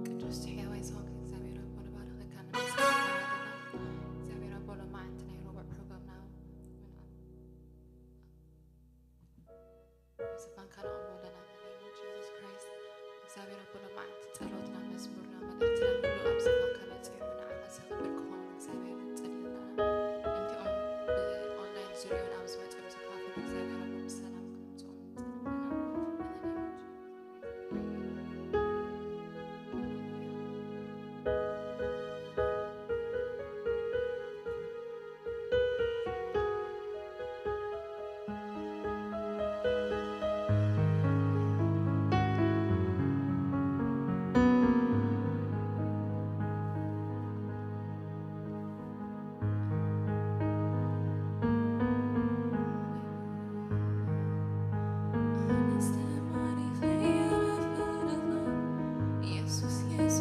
ቅዱስ ሕያዋይ ዝኾንካ እግዚኣብሔር ኣቦ ንባርኸካ፣ ነመስግነካ ኣለና። እግዚኣብሔር ኣቦ ሎማዓንቲ ናይ ረቡዕ ፕሮግራምና እውን ኣብ ዝፋንካ ነቕርቦ ኣለና። In the name of Jesus Christ፣ እግዚኣብሔር ኣቦ ሎማዓንቲ ጸሎትና፣ መዝሙርና፣ መልእኽትና ኩሉ ኣብ ዝፋንካ በጺሑ ንዓኻ ዘኽብር ክኸውን እግዚኣብሔር ንጸሊ ኣለና። እንቲኦም ብኦንላይን ዝሪኡን ኣብ ዝመጸሉ ዝካፈሉ እግዚኣብሔር ኣቦ ብሰላም ክምጽኦም ንጸሊ ኣለና። In the name of Jesus Christ።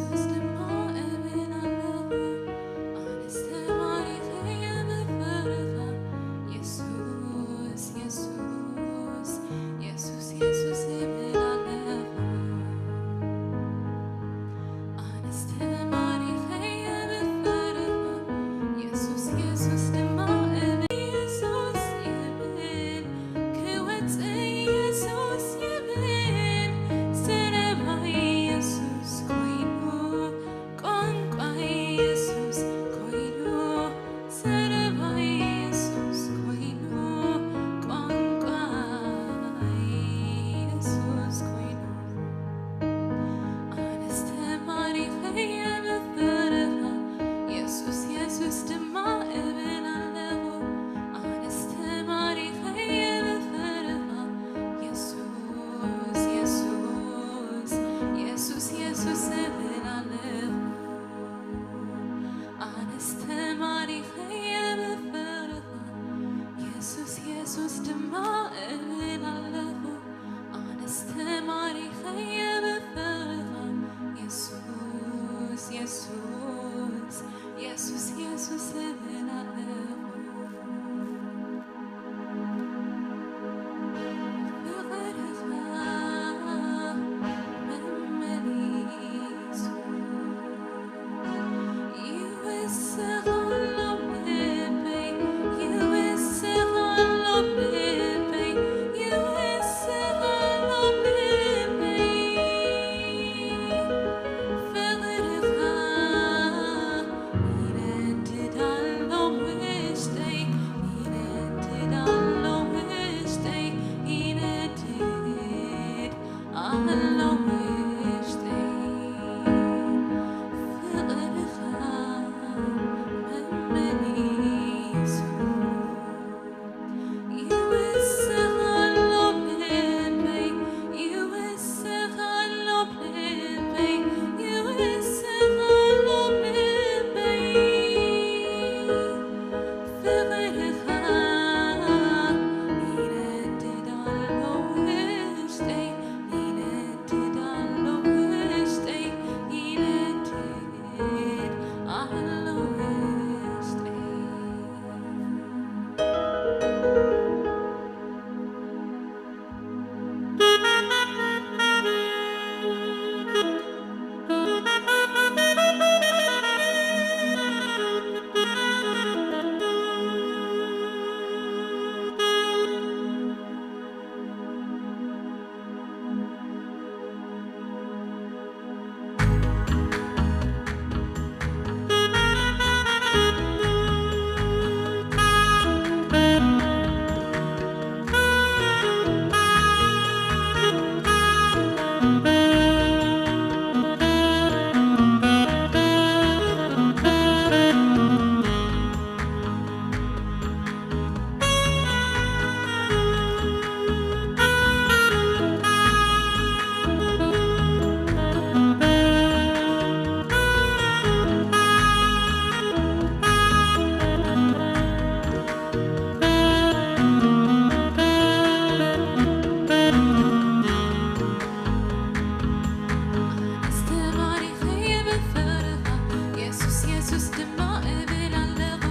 የሱስ ድማ እብል ኣለኹ፣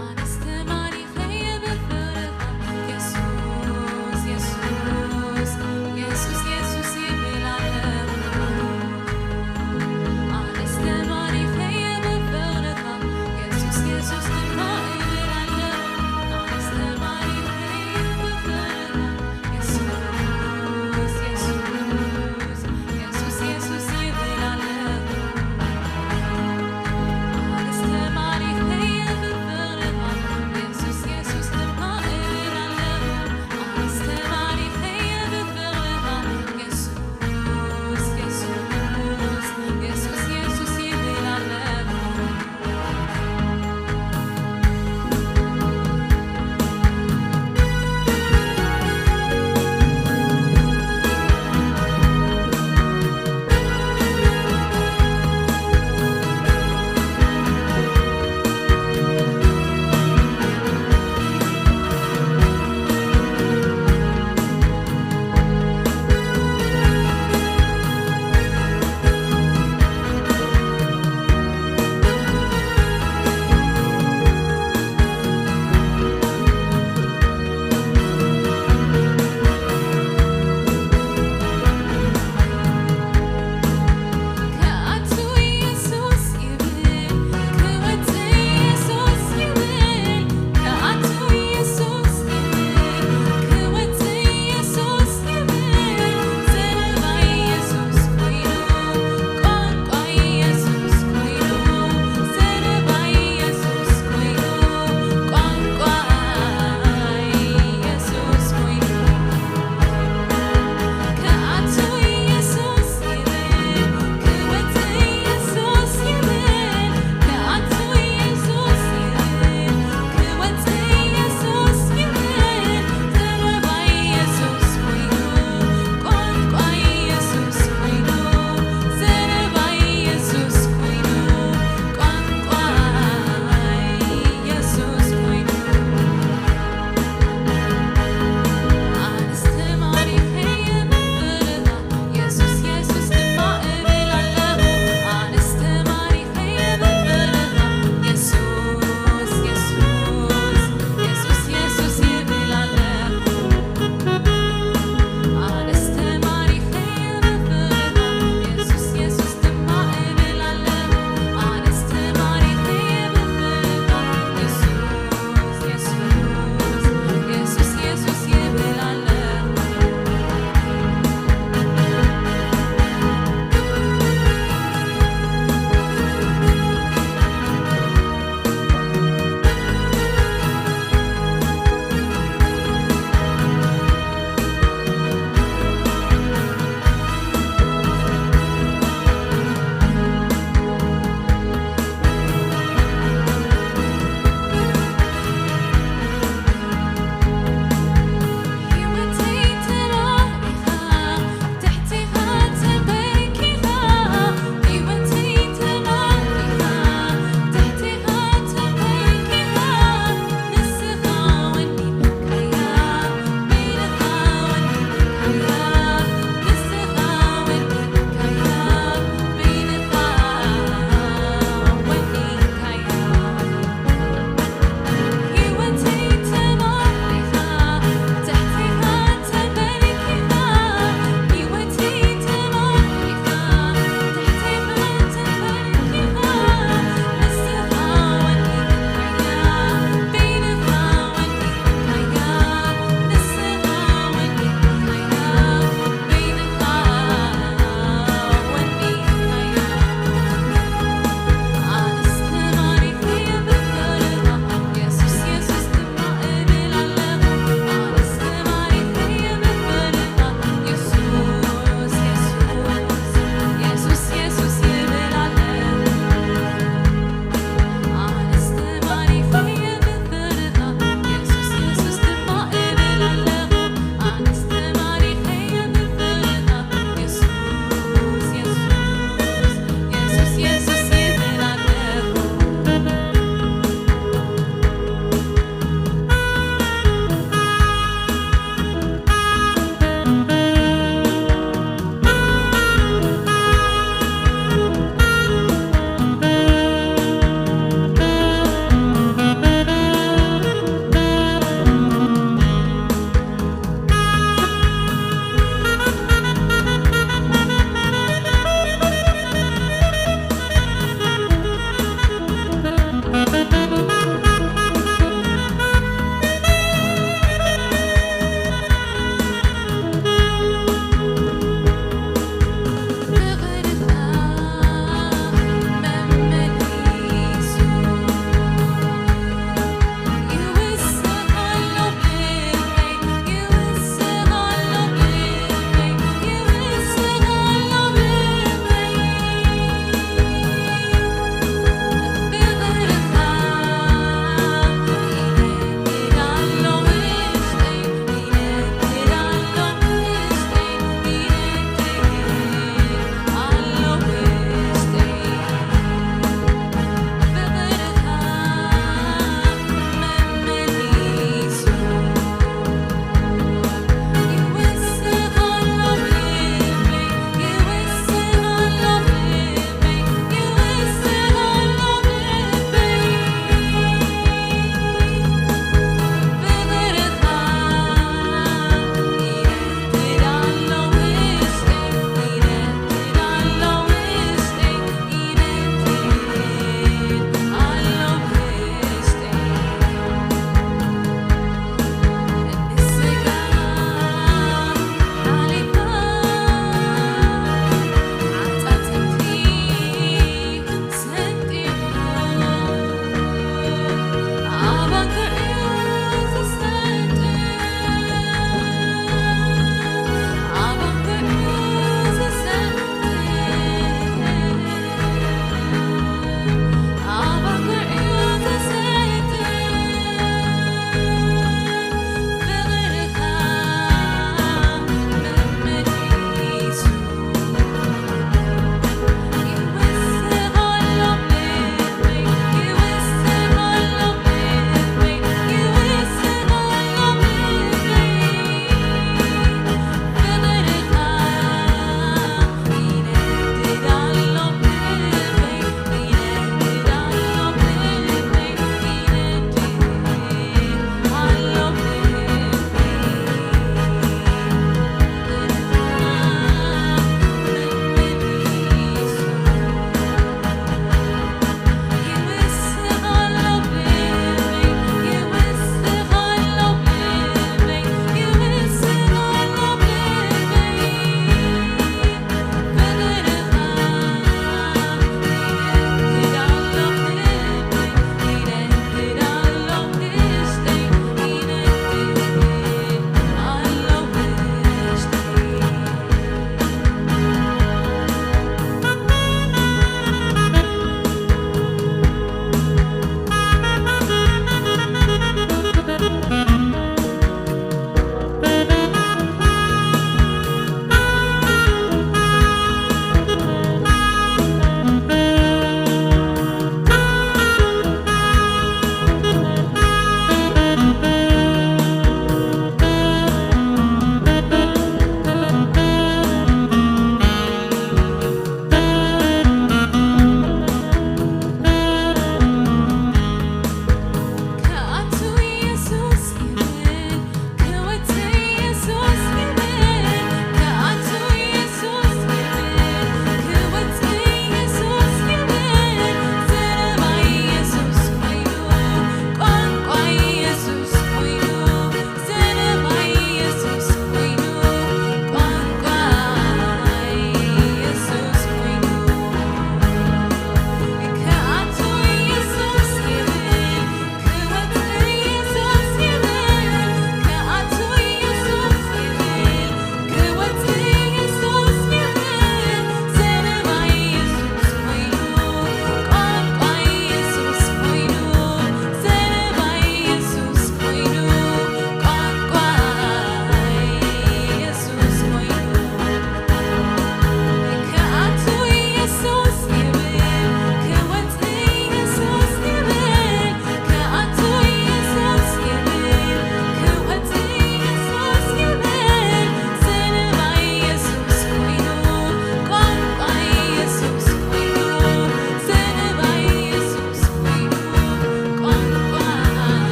ኣነስ ተማሪኸ እየ ብፍቕርኻ። የሱስ፣ የሱስ፣ የሱስ፣ የሱስ ይብል ኣለኹ። ኣነስ ተማሪኸ እየ ብፍቕርኻ። የሱስ፣ የሱስ ድማ እብል ኣለኹ፣ ኣነስ ተማሪኸ እየ ብፍቕርኻ። የሱስ፣ የሱስ፣ የሱስ፣ የሱስ ይብል ኣለኹ። ኣነስ ተማሪኸ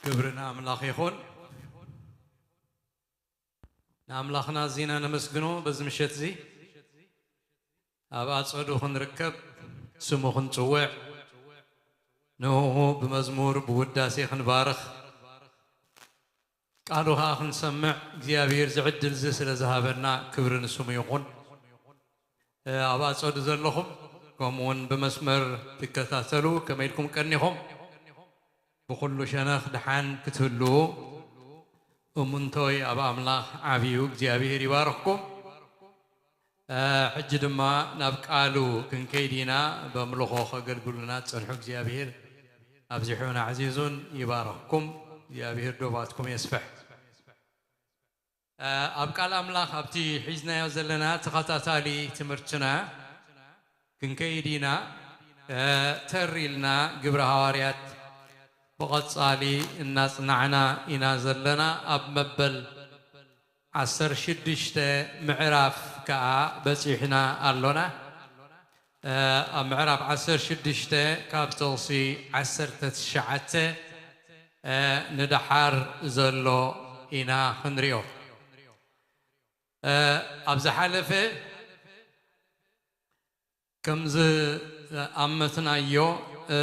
ክብሪ ንኣምላኽ ይኹን። ንኣምላኽና ኣዚና ነመስግኖ። በዚ ምሸት እዚ ኣብ ኣጸዱ ክንርከብ፣ ስሙ ክንጽውዕ፣ ንዕኡ ብመዝሙር ብውዳሴ ክንባርኽ፣ ቃሉ ኸኣ ክንሰምዕ እግዚኣብሔር ዝዕድል እዚ ስለ ዝሃበና ክብሪ ንስሙ ይኹን። ኣብ ኣጸዱ ዘለኹም፣ ከምኡ እውን ብመስመር ትከታተሉ፣ ከመይ ኢልኩም ቀኒኹም? ብኹሉ ሸነኽ ደሓን ክትህልዉ እሙንቶይ ኣብ ኣምላኽ ዓብዩ እግዚኣብሔር ይባርኽኩም። ሕጂ ድማ ናብ ቃሉ ክንከይድ ኢና። በምልኾ ከገልግሉና ዝጸንሑ እግዚኣብሔር ኣብዚሑን ኣዕዚዙን ይባርኽኩም። እግዚኣብሔር ዶባትኩም የስፍሕ። ኣብ ቃል ኣምላኽ ኣብቲ ሒዝናዮ ዘለና ተኸታታሊ ትምህርትና ክንከይድ ኢና። ተር ኢልና ግብረ ሃዋርያት ብቐጻሊ እናጽናዕና ኢና ዘለና። ኣብ መበል ዓሰርተ ሽዱሽተ ምዕራፍ ከኣ በጺሕና ኣሎና። ኣብ ምዕራፍ ዓሰርተ ሽዱሽተ ካብ ጥቕሲ ዓሰርተ ትሽዓተ ንደሓር ዘሎ ኢና ክንሪኦ። ኣብ ዝሓለፈ ከም ዝኣመትናዮ፣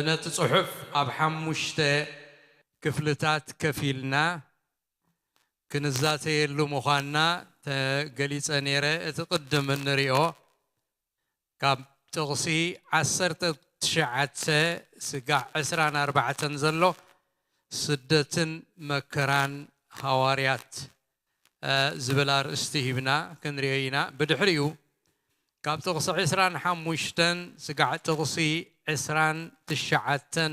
ነቲ ጽሑፍ ኣብ ሓሙሽተ ክፍልታት ከፊልና ክንዛተየሉ ምዃንና ተገሊጸ ነይረ። እቲ ቅድም እንሪኦ ካብ ጥቕሲ ዓሰርተ ትሽዓተ ስጋዕ ዕስራን ኣርባዕተን ዘሎ ስደትን መከራን ሃዋርያት ዝብል ኣርእስቲ ሂብና ክንሪኦ ኢና። ብድሕሪኡ ካብ ጥቕሲ ዕስራን ሓሙሽተን ስጋዕ ጥቕሲ ዕስራን ትሽዓተን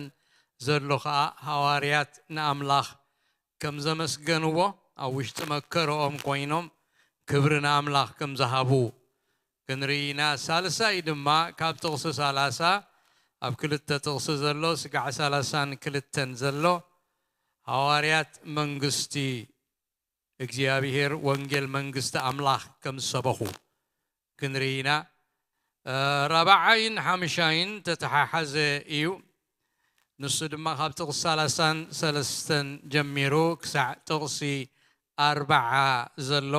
ዘሎ ኸኣ ሃዋርያት ንኣምላኽ ከም ዘመስገንዎ፣ ኣብ ውሽጢ መከረኦም ኮይኖም ክብሪ ንኣምላኽ ከም ዝሃቡ ክንርኢ ኢና። ሳልሳይ ድማ ካብ ጥቕሲ ሰላሳ ኣብ ክልተ ጥቕሲ ዘሎ ስጋዕ ሰላሳን ክልተን ዘሎ ሃዋርያት መንግስቲ እግዚኣብሔር፣ ወንጌል መንግስቲ ኣምላኽ ከም ዝሰበኹ ክንርኢ ኢና። ራብዓይን ሓምሻይን ተተሓሓዘ እዩ። ንሱ ድማ ካብ ጥቕሲ ሰላሳን ሰለስተን ጀሚሩ ክሳዕ ጥቕሲ ኣርብዓ ዘሎ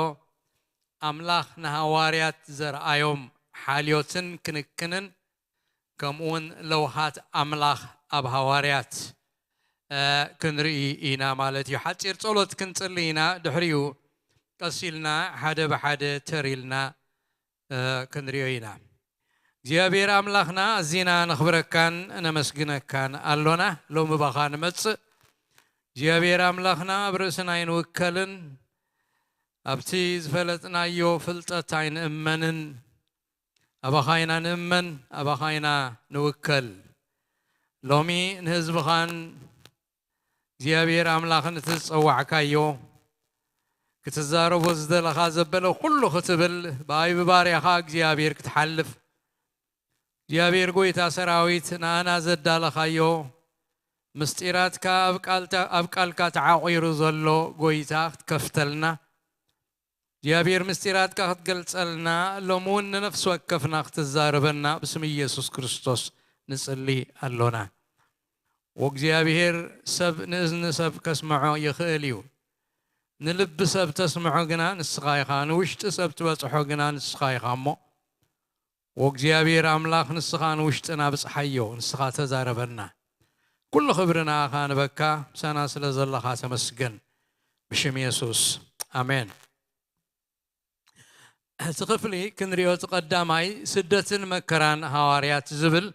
ኣምላኽ ንሃዋርያት ዘርኣዮም ሓልዮትን ክንክንን ከምኡውን ለውሃት ኣምላኽ ኣብ ሃዋርያት ክንርኢ ኢና ማለት እዩ። ሓጺር ጸሎት ክንጽሊ ኢና። ድሕሪኡ ቀስ ኢልና ሓደ ብሓደ ተር ኢልና ክንሪኦ ኢና። እግዚኣብሔር ኣምላኽና ኣዚና ነኽብረካን ነመስግነካን ኣሎና። ሎሚ ባኻ ንመጽእ። እግዚኣብሔር ኣምላኽና ኣብ ርእስና ኣይንውከልን፣ ኣብቲ ዝፈለጥናዮ ፍልጠት ኣይንእመንን። ኣባኻ ኢና ንእመን፣ ኣባኻ ኢና ንውከል። ሎሚ ንህዝብኻን እግዚኣብሔር ኣምላኽን እቲ ዝጸዋዕካዮ ክትዛረቦ ዝደለኻ ዘበለ ኩሉ ክትብል ብኣይ ብባርያኻ እግዚኣብሔር ክትሓልፍ እግዚኣብሔር ጎይታ ሰራዊት ንኣና ዘዳለኻዮ ምስጢራትካ ኣብ ቃልታ-፣ ኣብ ቃልካ ተዓቒሩ ዘሎ ጎይታ ክትከፍተልና እግዚኣብሔር ምስጢራትካ ክትገልጸልና ሎሚ እውን ንነፍሲ ወከፍና ክትዛረበና ብስም ኢየሱስ ክርስቶስ ንጽሊ ኣሎና። ወእግዚኣብሔር ሰብ ንእዝኒ ሰብ ከስምዖ ይኽእል እዩ። ንልቢ ሰብ ተስምዖ ግና ንስኻ ኢኻ፣ ንውሽጢ ሰብ ትበጽሖ ግና ንስኻ ኢኻ። እሞ ወእግዚኣብሔር ኣምላኽ ንስኻ ንውሽጥና ብጽሓዮ፣ ንስኻ ተዛረበና። ኩሉ ክብሪ ንኣኻ ንበካ፣ ምሳና ስለ ዘለኻ ተመስገን። ብሽም የሱስ፣ ኣሜን። እቲ ክፍሊ ክንሪኦ እቲ ቀዳማይ ስደትን መከራን ሃዋርያት ዝብል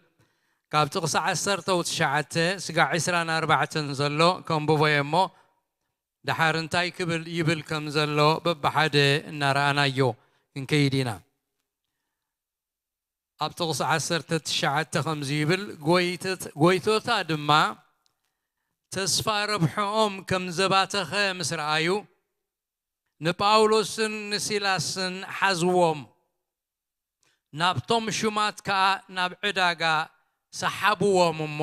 ካብ ጥቕሲ ዓሰርተ ትሽዓተ ስጋዕ ዕስራን ኣርባዕተን ዘሎ ከንብቦ እየ እሞ፣ ደሓር እንታይ ክብል ይብል ከም ዘሎ በብሓደ እናረኣናዮ ክንከይድ ኢና። ኣብ ጥቕሲ ዓሰርተ ትሽዓተ ከምዚ ይብል፣ ጎይተት-፣ ጎይቶታ ድማ ተስፋ ረብሕኦም ከም ዘባተኸ ምስ ረኣዩ፣ ንጳውሎስን ንሲላስን ሓዝዎም፣ ናብቶም ሹማት ከኣ ናብ ዕዳጋ ሰሓብዎም እሞ፣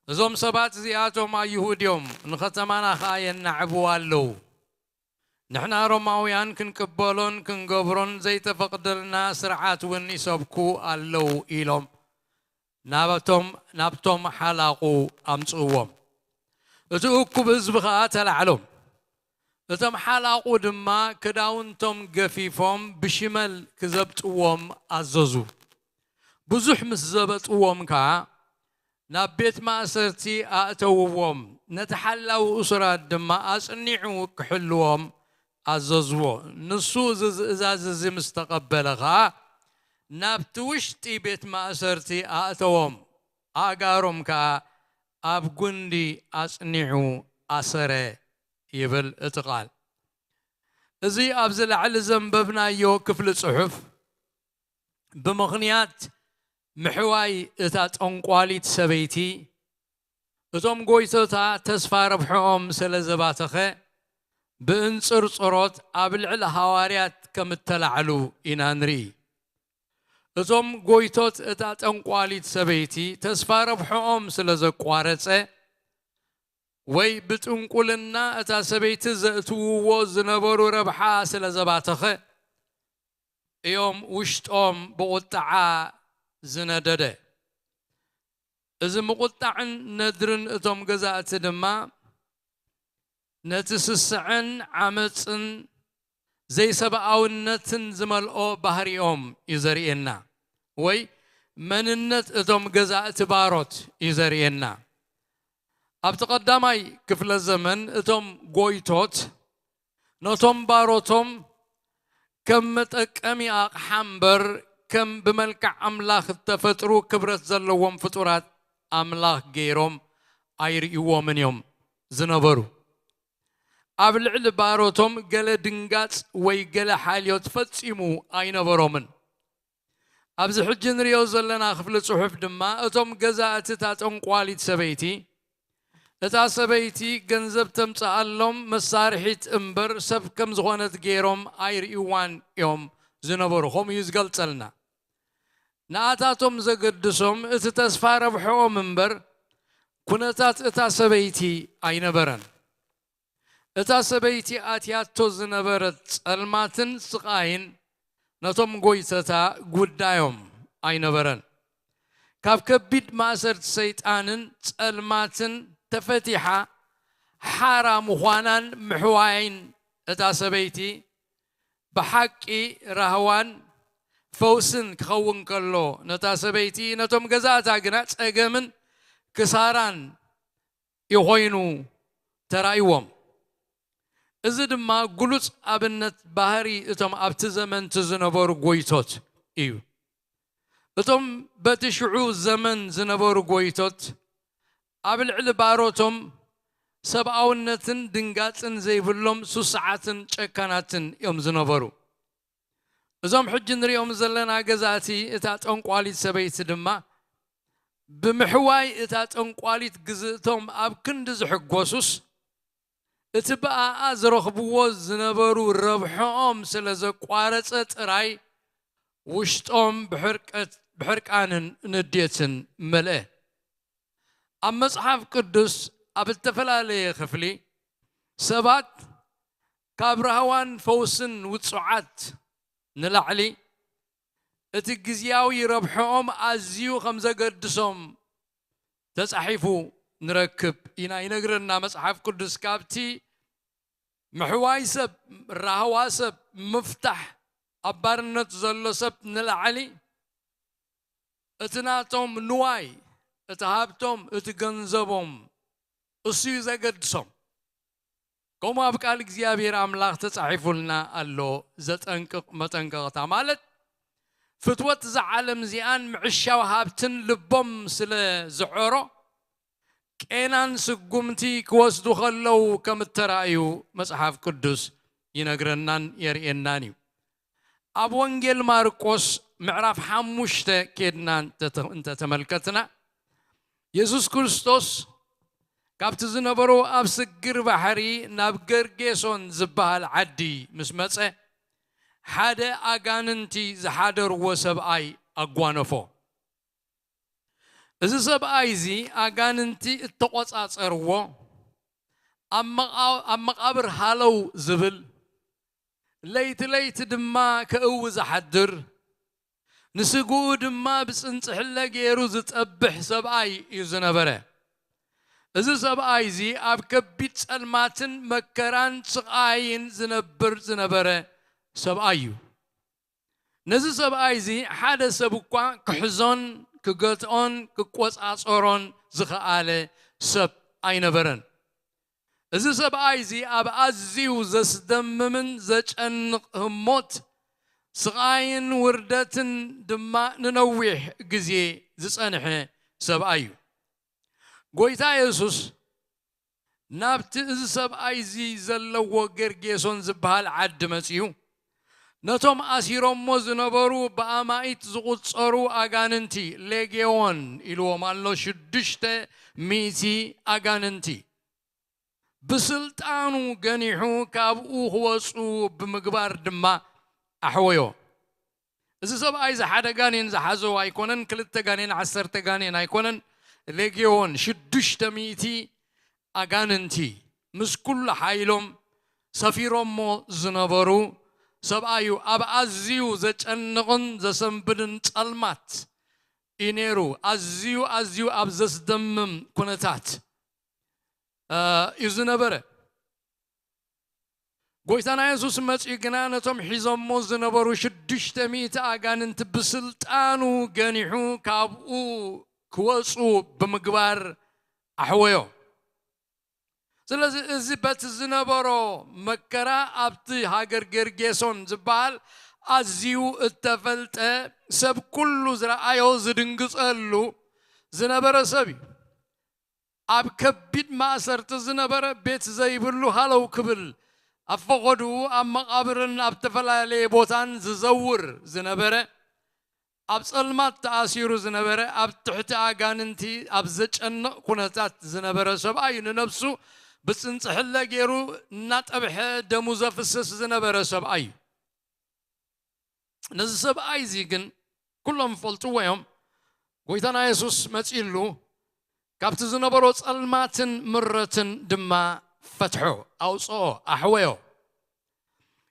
እዞም ሰባት እዚኣቶም ኣይሁድ እዮም፣ ንኸተማና ኸኣ የናዕብዋ ኣለዉ። ንሕና ሮማውያን ክንቅበሎን ክንገብሮን ዘይተፈቕደልና ስርዓት እውን ይሰብኩ ኣለዉ ኢሎም ናብቶም፣ ናብቶም ሓላቑ ኣምጽእዎም። እቲ እኩብ ህዝቢ ኸኣ ተላዕሎም። እቶም ሓላቑ ድማ ክዳውንቶም ገፊፎም ብሽመል ክዘብጥዎም ኣዘዙ። ብዙሕ ምስ ዘበጥዎም ከኣ ናብ ቤት ማእሰርቲ ኣእተውዎም። ነቲ ሓላዊ እሱራት ድማ ኣጽኒዑ ክሕልዎም ኣዘዝዎ። ንሱ እዚ ትእዛዝ እዚ ምስ ተቐበለ ኸኣ ናብቲ ውሽጢ ቤት ማእሰርቲ ኣእተዎም። ኣእጋሮም ከኣ ኣብ ጉንዲ ኣጽኒዑ ኣሰረ ይብል እቲ ቃል። እዚ ኣብዚ ላዕሊ ዘንበብናዮ ክፍሊ ጽሑፍ ብምኽንያት ምሕዋይ እታ ጠንቋሊት ሰበይቲ እቶም ጎይቶታ ተስፋ ረብሕኦም ስለ ዘባተኸ ብእንጽርጽሮት ኣብ ልዕሊ ሃዋርያት ከም እተላዕሉ ኢና ንርኢ። እቶም ጎይቶት እታ ጠንቋሊት ሰበይቲ ተስፋ ረብሕኦም ስለ ዘቋረጸ ወይ ብጥንቁልና እታ ሰበይቲ ዘእትውዎ ዝነበሩ ረብሓ ስለ ዘባተኸ እዮም ውሽጦም ብቑጥዓ ዝነደደ። እዚ ምቑጣዕን ነድርን እቶም ገዛእቲ ድማ ነቲ ስስዐን ዓመፅን ዘይሰብኣውነትን ዝመልኦ ባህሪኦም እዩ ዘርእየና፣ ወይ መንነት እቶም ገዛእቲ ባሮት እዩ ዘርእየና። ኣብቲ ቀዳማይ ክፍለ ዘመን እቶም ጎይቶት ነቶም ባሮቶም ከም መጠቀሚ ኣቕሓ እምበር ከም ብመልክዕ ኣምላኽ እተፈጥሩ ክብረት ዘለዎም ፍጡራት ኣምላኽ ገይሮም ኣይርእይዎምን እዮም ዝነበሩ። ኣብ ልዕሊ ባሮቶም ገለ ድንጋጽ ወይ ገለ ሓልዮት ፈጺሙ ኣይነበሮምን። ኣብዚ ሕጂ ንሪኦ ዘለና ክፍሊ ጽሑፍ ድማ እቶም ገዛእቲ እታ ጠንቋሊት ሰበይቲ፣ እታ ሰበይቲ ገንዘብ ተምጽኣሎም መሳርሒት እምበር ሰብ ከም ዝኾነት ገይሮም ኣይርእይዋን እዮም ዝነበሩ። ከምኡ እዩ ዝገልጸልና። ንኣታቶም ዘገድሶም እቲ ተስፋ ረብሕኦም እምበር ኩነታት እታ ሰበይቲ ኣይነበረን። እታ ሰበይቲ ኣትያቶ ዝነበረት ጸልማትን ስቓይን ነቶም ጎይተታ ጉዳዮም ኣይነበረን። ካብ ከቢድ ማእሰርቲ ሰይጣንን ጸልማትን ተፈቲሓ ሓራ ምዃናን ምሕዋይን እታ ሰበይቲ ብሓቂ ራህዋን ፈውስን ክኸውን ከሎ፣ ነታ ሰበይቲ ነቶም ገዛእታ ግና ጸገምን ክሳራን እዩ ኮይኑ ተራእይዎም። እዚ ድማ ግሉጽ ኣብነት ባህሪ እቶም ኣብቲ ዘመንቲ ዝነበሩ ጎይቶት እዩ። እቶም በቲ ሽዑ ዘመን ዝነበሩ ጎይቶት ኣብ ልዕሊ ባሮቶም ሰብኣውነትን ድንጋጽን ዘይብሎም ሱስዓትን ጨካናትን እዮም ዝነበሩ። እዞም ሕጂ ንሪኦም ዘለና ገዛእቲ እታ ጠንቋሊት ሰበይቲ ድማ ብምሕዋይ እታ ጠንቋሊት ግዝእቶም ኣብ ክንዲ ዝሕጎሱስ፣ እቲ ብኣኣ ዝረኽብዎ ዝነበሩ ረብሕኦም ስለ ዘቋረጸ ጥራይ ውሽጦም ብሕርቀት-፣ ብሕርቃንን ንዴትን መልአ። ኣብ መጽሓፍ ቅዱስ ኣብ እተፈላለየ ክፍሊ ሰባት ካብ ራህዋን ፈውስን ውጹዓት ንላዕሊ እቲ ግዝያዊ ረብሕኦም ኣዝዩ ከም ዘገድሶም ተጻሒፉ ንረክብ ኢና። ይነግረና መጽሓፍ ቅዱስ። ካብቲ ምሕዋይ ሰብ፣ ራህዋ ሰብ፣ ምፍታሕ ኣብ ባርነት ዘሎ ሰብ ንላዕሊ እቲ ናቶም ንዋይ፣ እቲ ሃብቶም፣ እቲ ገንዘቦም እሱ እዩ ዘገድሶም። ከምኡ ኣብ ቃል እግዚኣብሔር ኣምላኽ ተጻሒፉልና ኣሎ። ዘጠንቅቕ መጠንቀቕታ ማለት ፍትወት እዛ ዓለም እዚኣን ምዕሻው ሃብትን ልቦም ስለ ዝዖሮ ቄናን ስጉምቲ ክወስዱ ከለዉ ከም እተራእዩ መጽሓፍ ቅዱስ ይነግረናን የርእየናን እዩ። ኣብ ወንጌል ማርቆስ ምዕራፍ ሓሙሽተ ኬድና እንተ-፣ እንተተመልከትና የሱስ ክርስቶስ ካብቲ ዝነበሮ ኣብ ስግር ባሕሪ ናብ ገርጌሶን ዝበሃል ዓዲ ምስ መጸ ሓደ ኣጋንንቲ ዝሓደርዎ ሰብኣይ ኣጓነፎ። እዚ ሰብኣይ እዚ ኣጋንንቲ እተቖጻጸርዎ ኣብ መቓ-፣ ኣብ መቓብር ሃለው ዝብል ለይቲ ለይቲ ድማ ከእዊ ዝሓድር ንስግኡ ድማ ብጽንጽሕለ ገይሩ ዝጠብሕ ሰብኣይ እዩ ዝነበረ። እዚ ሰብኣይ እዚ ኣብ ከቢድ ጸልማትን መከራን ስቓይን ዝነብር ዝነበረ ሰብኣይ እዩ። ነዚ ሰብኣይ እዚ ሓደ ሰብ እኳ ክሕዞን ክገትኦን ክቆጻጸሮን ዝኸኣለ ሰብ ኣይነበረን። እዚ ሰብኣይ እዚ ኣብ ኣዝዩ ዘስደምምን ዘጨንቕ ህሞት፣ ስቓይን ውርደትን ድማ ንነዊሕ ግዜ ዝጸንሐ ሰብኣይ እዩ። ጎይታ የሱስ ናብቲ እዚ ሰብኣይ እዚ ዘለዎ ጌርጌሶን ዝበሃል ዓዲ መጺኡ፣ ነቶም ኣሲሮሞ ዝነበሩ ብኣማኢት ዝቑጸሩ ኣጋንንቲ፣ ሌጌዎን ኢልዎም ኣሎ፣ ሽዱሽተ ሚእቲ ኣጋንንቲ፣ ብስልጣኑ ገኒሑ ካብኡ ክወጹ ብምግባር ድማ ኣሕወዮ። እዚ ሰብኣይ እዚ ሓደ ጋኔን ዝሓዞ ኣይኮነን፣ ክልተ ጋኔን፣ ዓሰርተ ጋኔን ኣይኮነን፣ ሌጌዎን ሽዱሽተ ሚእቲ ኣጋንንቲ ምስ ኩሉ ሓይሎም ሰፊሮሞ ዝነበሩ ሰብኣይ እዩ። ኣብ ኣዝዩ ዘጨንቕን ዘሰንብድን ጸልማት እዩ ነይሩ። ኣዝዩ፣ ኣዝዩ ኣብ ዘስደምም ኩነታት፣ እ፣ እዩ ዝነበረ። ጎይታና የሱስ መጺኡ ግና ነቶም ሒዞሞ ዝነበሩ ሽዱሽተ ሚእቲ ኣጋንንቲ ብስልጣኑ ገኒሑ ካብኡ ክወጹ ብምግባር ኣሕወዮ። ስለዚ እዚ በቲ ዝነበሮ መከራ ኣብቲ ሃገር ጌርጌሶን ዝበሃል ኣዝዩ እተፈልጠ ሰብ ኩሉ ዝረኣዮ ዝድንግጸሉ ዝነበረ ሰብ እዩ። ኣብ ከቢድ ማእሰርቲ ዝነበረ ቤት ዘይብሉ ሃለው ክብል ኣብ ፈቐድኡ ኣብ መቓብርን ኣብ ዝተፈላለየ ቦታን ዝዘውር ዝነበረ ኣብ ጸልማት ተኣሲሩ ዝነበረ ኣብ ትሕቲ ኣጋንንቲ ኣብ ዘጨንቕ ኩነታት ዝነበረ ሰብኣይ እዩ። ንነብሱ ብጽንጽሕለ ገይሩ እናጠብሐ ደሙ ዘፍስስ ዝነበረ ሰብኣይ እዩ። ነዚ ሰብኣይ እዚ ግን ኩሎም ይፈልጥዎ እዮም። ጎይታና የሱስ መጺሉ ካብቲ ዝነበሮ ጸልማትን ምረትን ድማ ፈትሖ፣ ኣውጽኦ፣ ኣሕወዮ።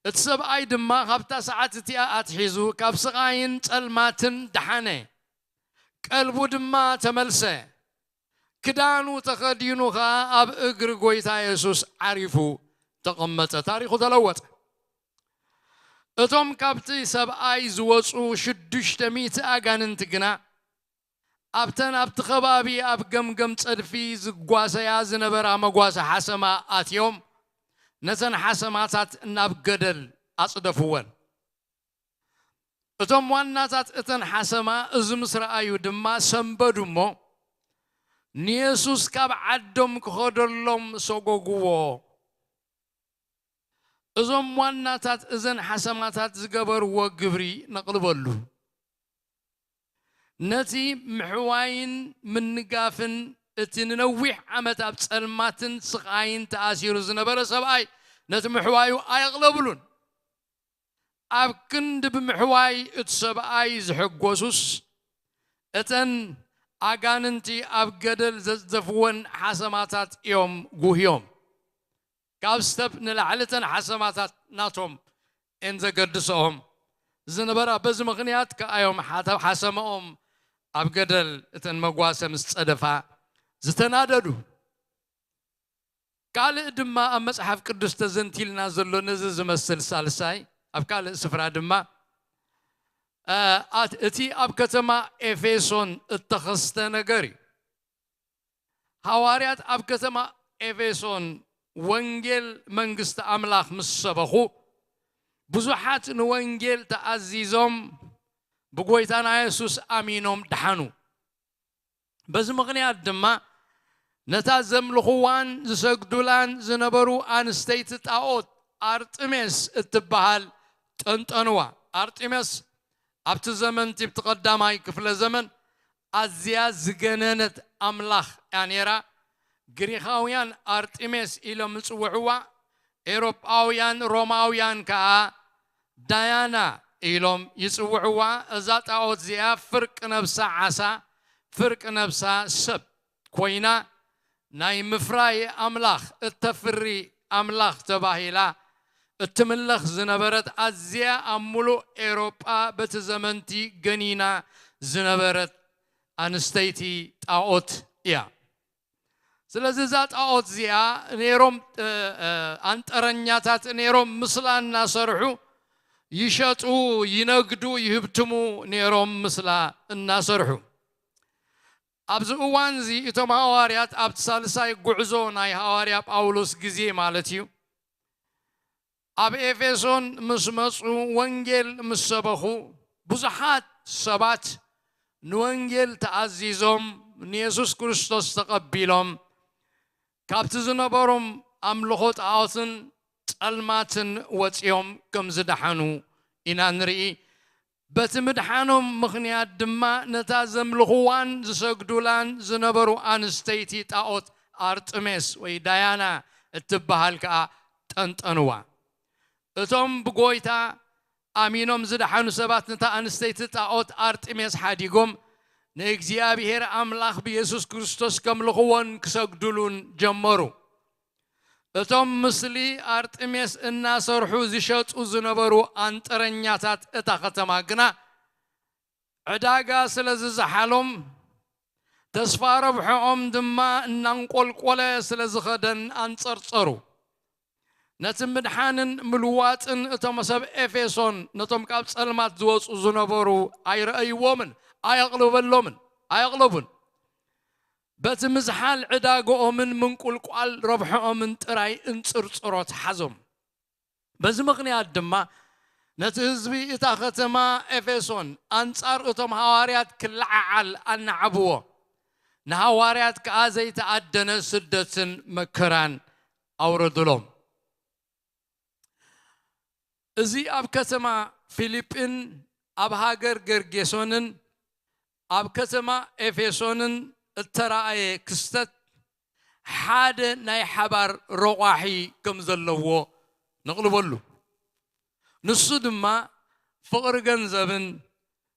እቲ ሰብኣይ ድማ ካብታ ሰዓት እቲኣ ኣትሒዙ ካብ ስቓይን ጸልማትን ደሓነ፣ ቀልቡ ድማ ተመልሰ። ክዳኑ ተኸዲኑ ኸኣ ኣብ እግሪ ጎይታ የሱስ ዓሪፉ ተቐመጠ። ታሪኹ ተለወጠ። እቶም ካብቲ ሰብኣይ ዝወጹ ሽዱሽተ ሚእቲ ኣጋንንቲ ግና ኣብተን ኣብቲ ከባቢ ኣብ ገምገም ጸድፊ ዝጓሰያ ዝነበራ መጓሰ ሓሰማ ኣትዮም ነተን ሓሰማታት ናብ ገደል ኣጽደፍወን። እቶም ዋናታት እተን ሓሰማ እዚ ምስ ረኣዩ ድማ ሰንበዱ እሞ ንየሱስ ካብ ዓዶም ክኸደሎም ሰጎግዎ። እዞም ዋናታት እዘን ሓሰማታት ዝገበርዎ ግብሪ ነቕልበሉ። ነቲ ምሕዋይን ምንጋፍን እቲ ንነዊሕ ዓመት ኣብ ጸልማትን ስቓይን ተኣሲሩ ዝነበረ ሰብኣይ ነቲ ምሕዋዩ ኣየቕለብሉን። ኣብ ክንዲ ብምሕዋይ እቲ ሰብኣይ ዝሕጎሱስ እተን ኣጋንንቲ ኣብ ገደል ዘጽደፍወን ሓሰማታት እዮም ጉህዮም። ካብ ስተብ ንላዕሊ እተን ሓሰማታት ናቶም እን ዘገድሰኦም ዝነበራ። በዚ ምኽንያት ከኣዮም ሓተ-፣ ሓሰማኦም ኣብ ገደል እተን መጓሰ ምስ ጸደፋ ዝተናደዱ። ካልእ ድማ ኣብ መጽሓፍ ቅዱስ ተዘንቲልና ዘሎ ነዚ ዝመስል ሳልሳይ፣ ኣብ ካልእ ስፍራ ድማ፣ እ፣ ኣት-፣ እቲ ኣብ ከተማ ኤፌሶን እተኸስተ ነገር እዩ። ሃዋርያት ኣብ ከተማ ኤፌሶን ወንጌል መንግስቲ ኣምላኽ ምስ ሰበኹ፣ ብዙሓት ንወንጌል ተኣዚዞም ብጎይታና የሱስ ኣሚኖም ደሓኑ። በዚ ምኽንያት ድማ ነታ ዘምልኽዋን ዝሰግዱላን ዝነበሩ ኣንስተይቲ ጣኦት ኣርጥሜስ እትበሃል ጠንጠንዋ። ኣርጥሜስ ኣብቲ ዘመን፣ እቲ ቀዳማይ ክፍለ ዘመን፣ ኣዝያ ዝገነነት ኣምላኽ እያ ነይራ። ግሪኻውያን ኣርጥሜስ ኢሎም ይጽውዕዋ፣ ኤውሮጳውያን ሮማውያን ከኣ ዳያና ኢሎም ይጽውዕዋ። እዛ ጣኦት እዚኣ ፍርቂ ነብሳ ዓሳ፣ ፍርቂ ነብሳ ሰብ ኮይና፣ ናይ ምፍራይ ኣምላኽ፣ እተፍሪ ኣምላኽ ተባሂላ እትምለኽ ዝነበረት፣ ኣዝያ ኣብ ምሉእ ኤውሮጳ በቲ ዘመንቲ ገኒና ዝነበረት ኣንስተይቲ ጣኦት እያ። ስለዚ እዛ ጣዖት እዚኣ ነይሮም፣ እ፣ እ፣ ኣንጠረኛታት ነይሮም ምስላ እናሰርሑ ይሸጡ፣ ይነግዱ፣ ይህብትሙ ነይሮም ምስላ እናሰርሑ። ኣብዚ እዋን እዚ እቶም ሃዋርያት ኣብቲ ሳልሳይ ጉዕዞ ናይ ሃዋርያ ጳውሎስ ግዜ ማለት እዩ፣ ኣብ ኤፌሶን ምስ መጹ ወንጌል ምስ ሰበኹ፣ ብዙሓት ሰባት ንወንጌል ተኣዚዞም ንየሱስ ክርስቶስ ተቐቢሎም ካብቲ ዝነበሮም ኣምልኾ ጣዖትን ጸልማትን ወጺኦም ከም ዝደሓኑ ኢና ንርኢ። በቲ ምድሓኖም ምኽንያት ድማ ነታ ዘምልኽዋን ዝሰግዱላን ዝነበሩ ኣንስተይቲ ጣዖት ኣርጥሜስ ወይ ዳያና እትበሃል ከኣ ጠንጠንዋ። እቶም ብጎይታ ኣሚኖም ዝደሓኑ ሰባት ነታ ኣንስተይቲ ጣዖት ኣርጥሜስ ሓዲጎም ንእግዚኣብሔር ኣምላኽ ብየሱስ ክርስቶስ ከምልኽዎን ክሰግዱሉን ጀመሩ። እቶም ምስሊ ኣርጥሜስ እናሰርሑ ዝሸጡ ዝነበሩ ኣንጠረኛታት እታ ከተማ ግና ዕዳጋ ስለ ዝዘሓሎም፣ ተስፋ ረብሕኦም ድማ እናንቆልቆለ ስለ ዝኸደን ኣንጸርጸሩ። ነቲ ምድሓንን ምልዋጥን እቶም ሰብ ኤፌሶን ነቶም ካብ ጸልማት ዝወጹ ዝነበሩ ኣይረኣይዎምን፣ ኣየቕለበሎምን፣ ኣየቕለቡን። በቲ ምዝሓል ዕዳግኦምን ምንቁልቋል ረብሕኦምን ጥራይ እንጽርጽሮት ሓዞም። በዚ ምኽንያት ድማ ነቲ ህዝቢ እታ ከተማ ኤፌሶን ኣንጻር እቶም ሃዋርያት ክለዓዓል ኣናዓብዎ። ንሃዋርያት ከኣ ዘይተኣደነ ስደትን መከራን ኣውረዱሎም። እዚ ኣብ ከተማ ፊልጲን፣ ኣብ ሃገር ገርጌሶንን ኣብ ከተማ ኤፌሶንን እተራእየ ክስተት ሓደ ናይ ሓባር ረቋሒ ከም ዘለዎ ነቕልበሉ። ንሱ ድማ ፍቕሪ ገንዘብን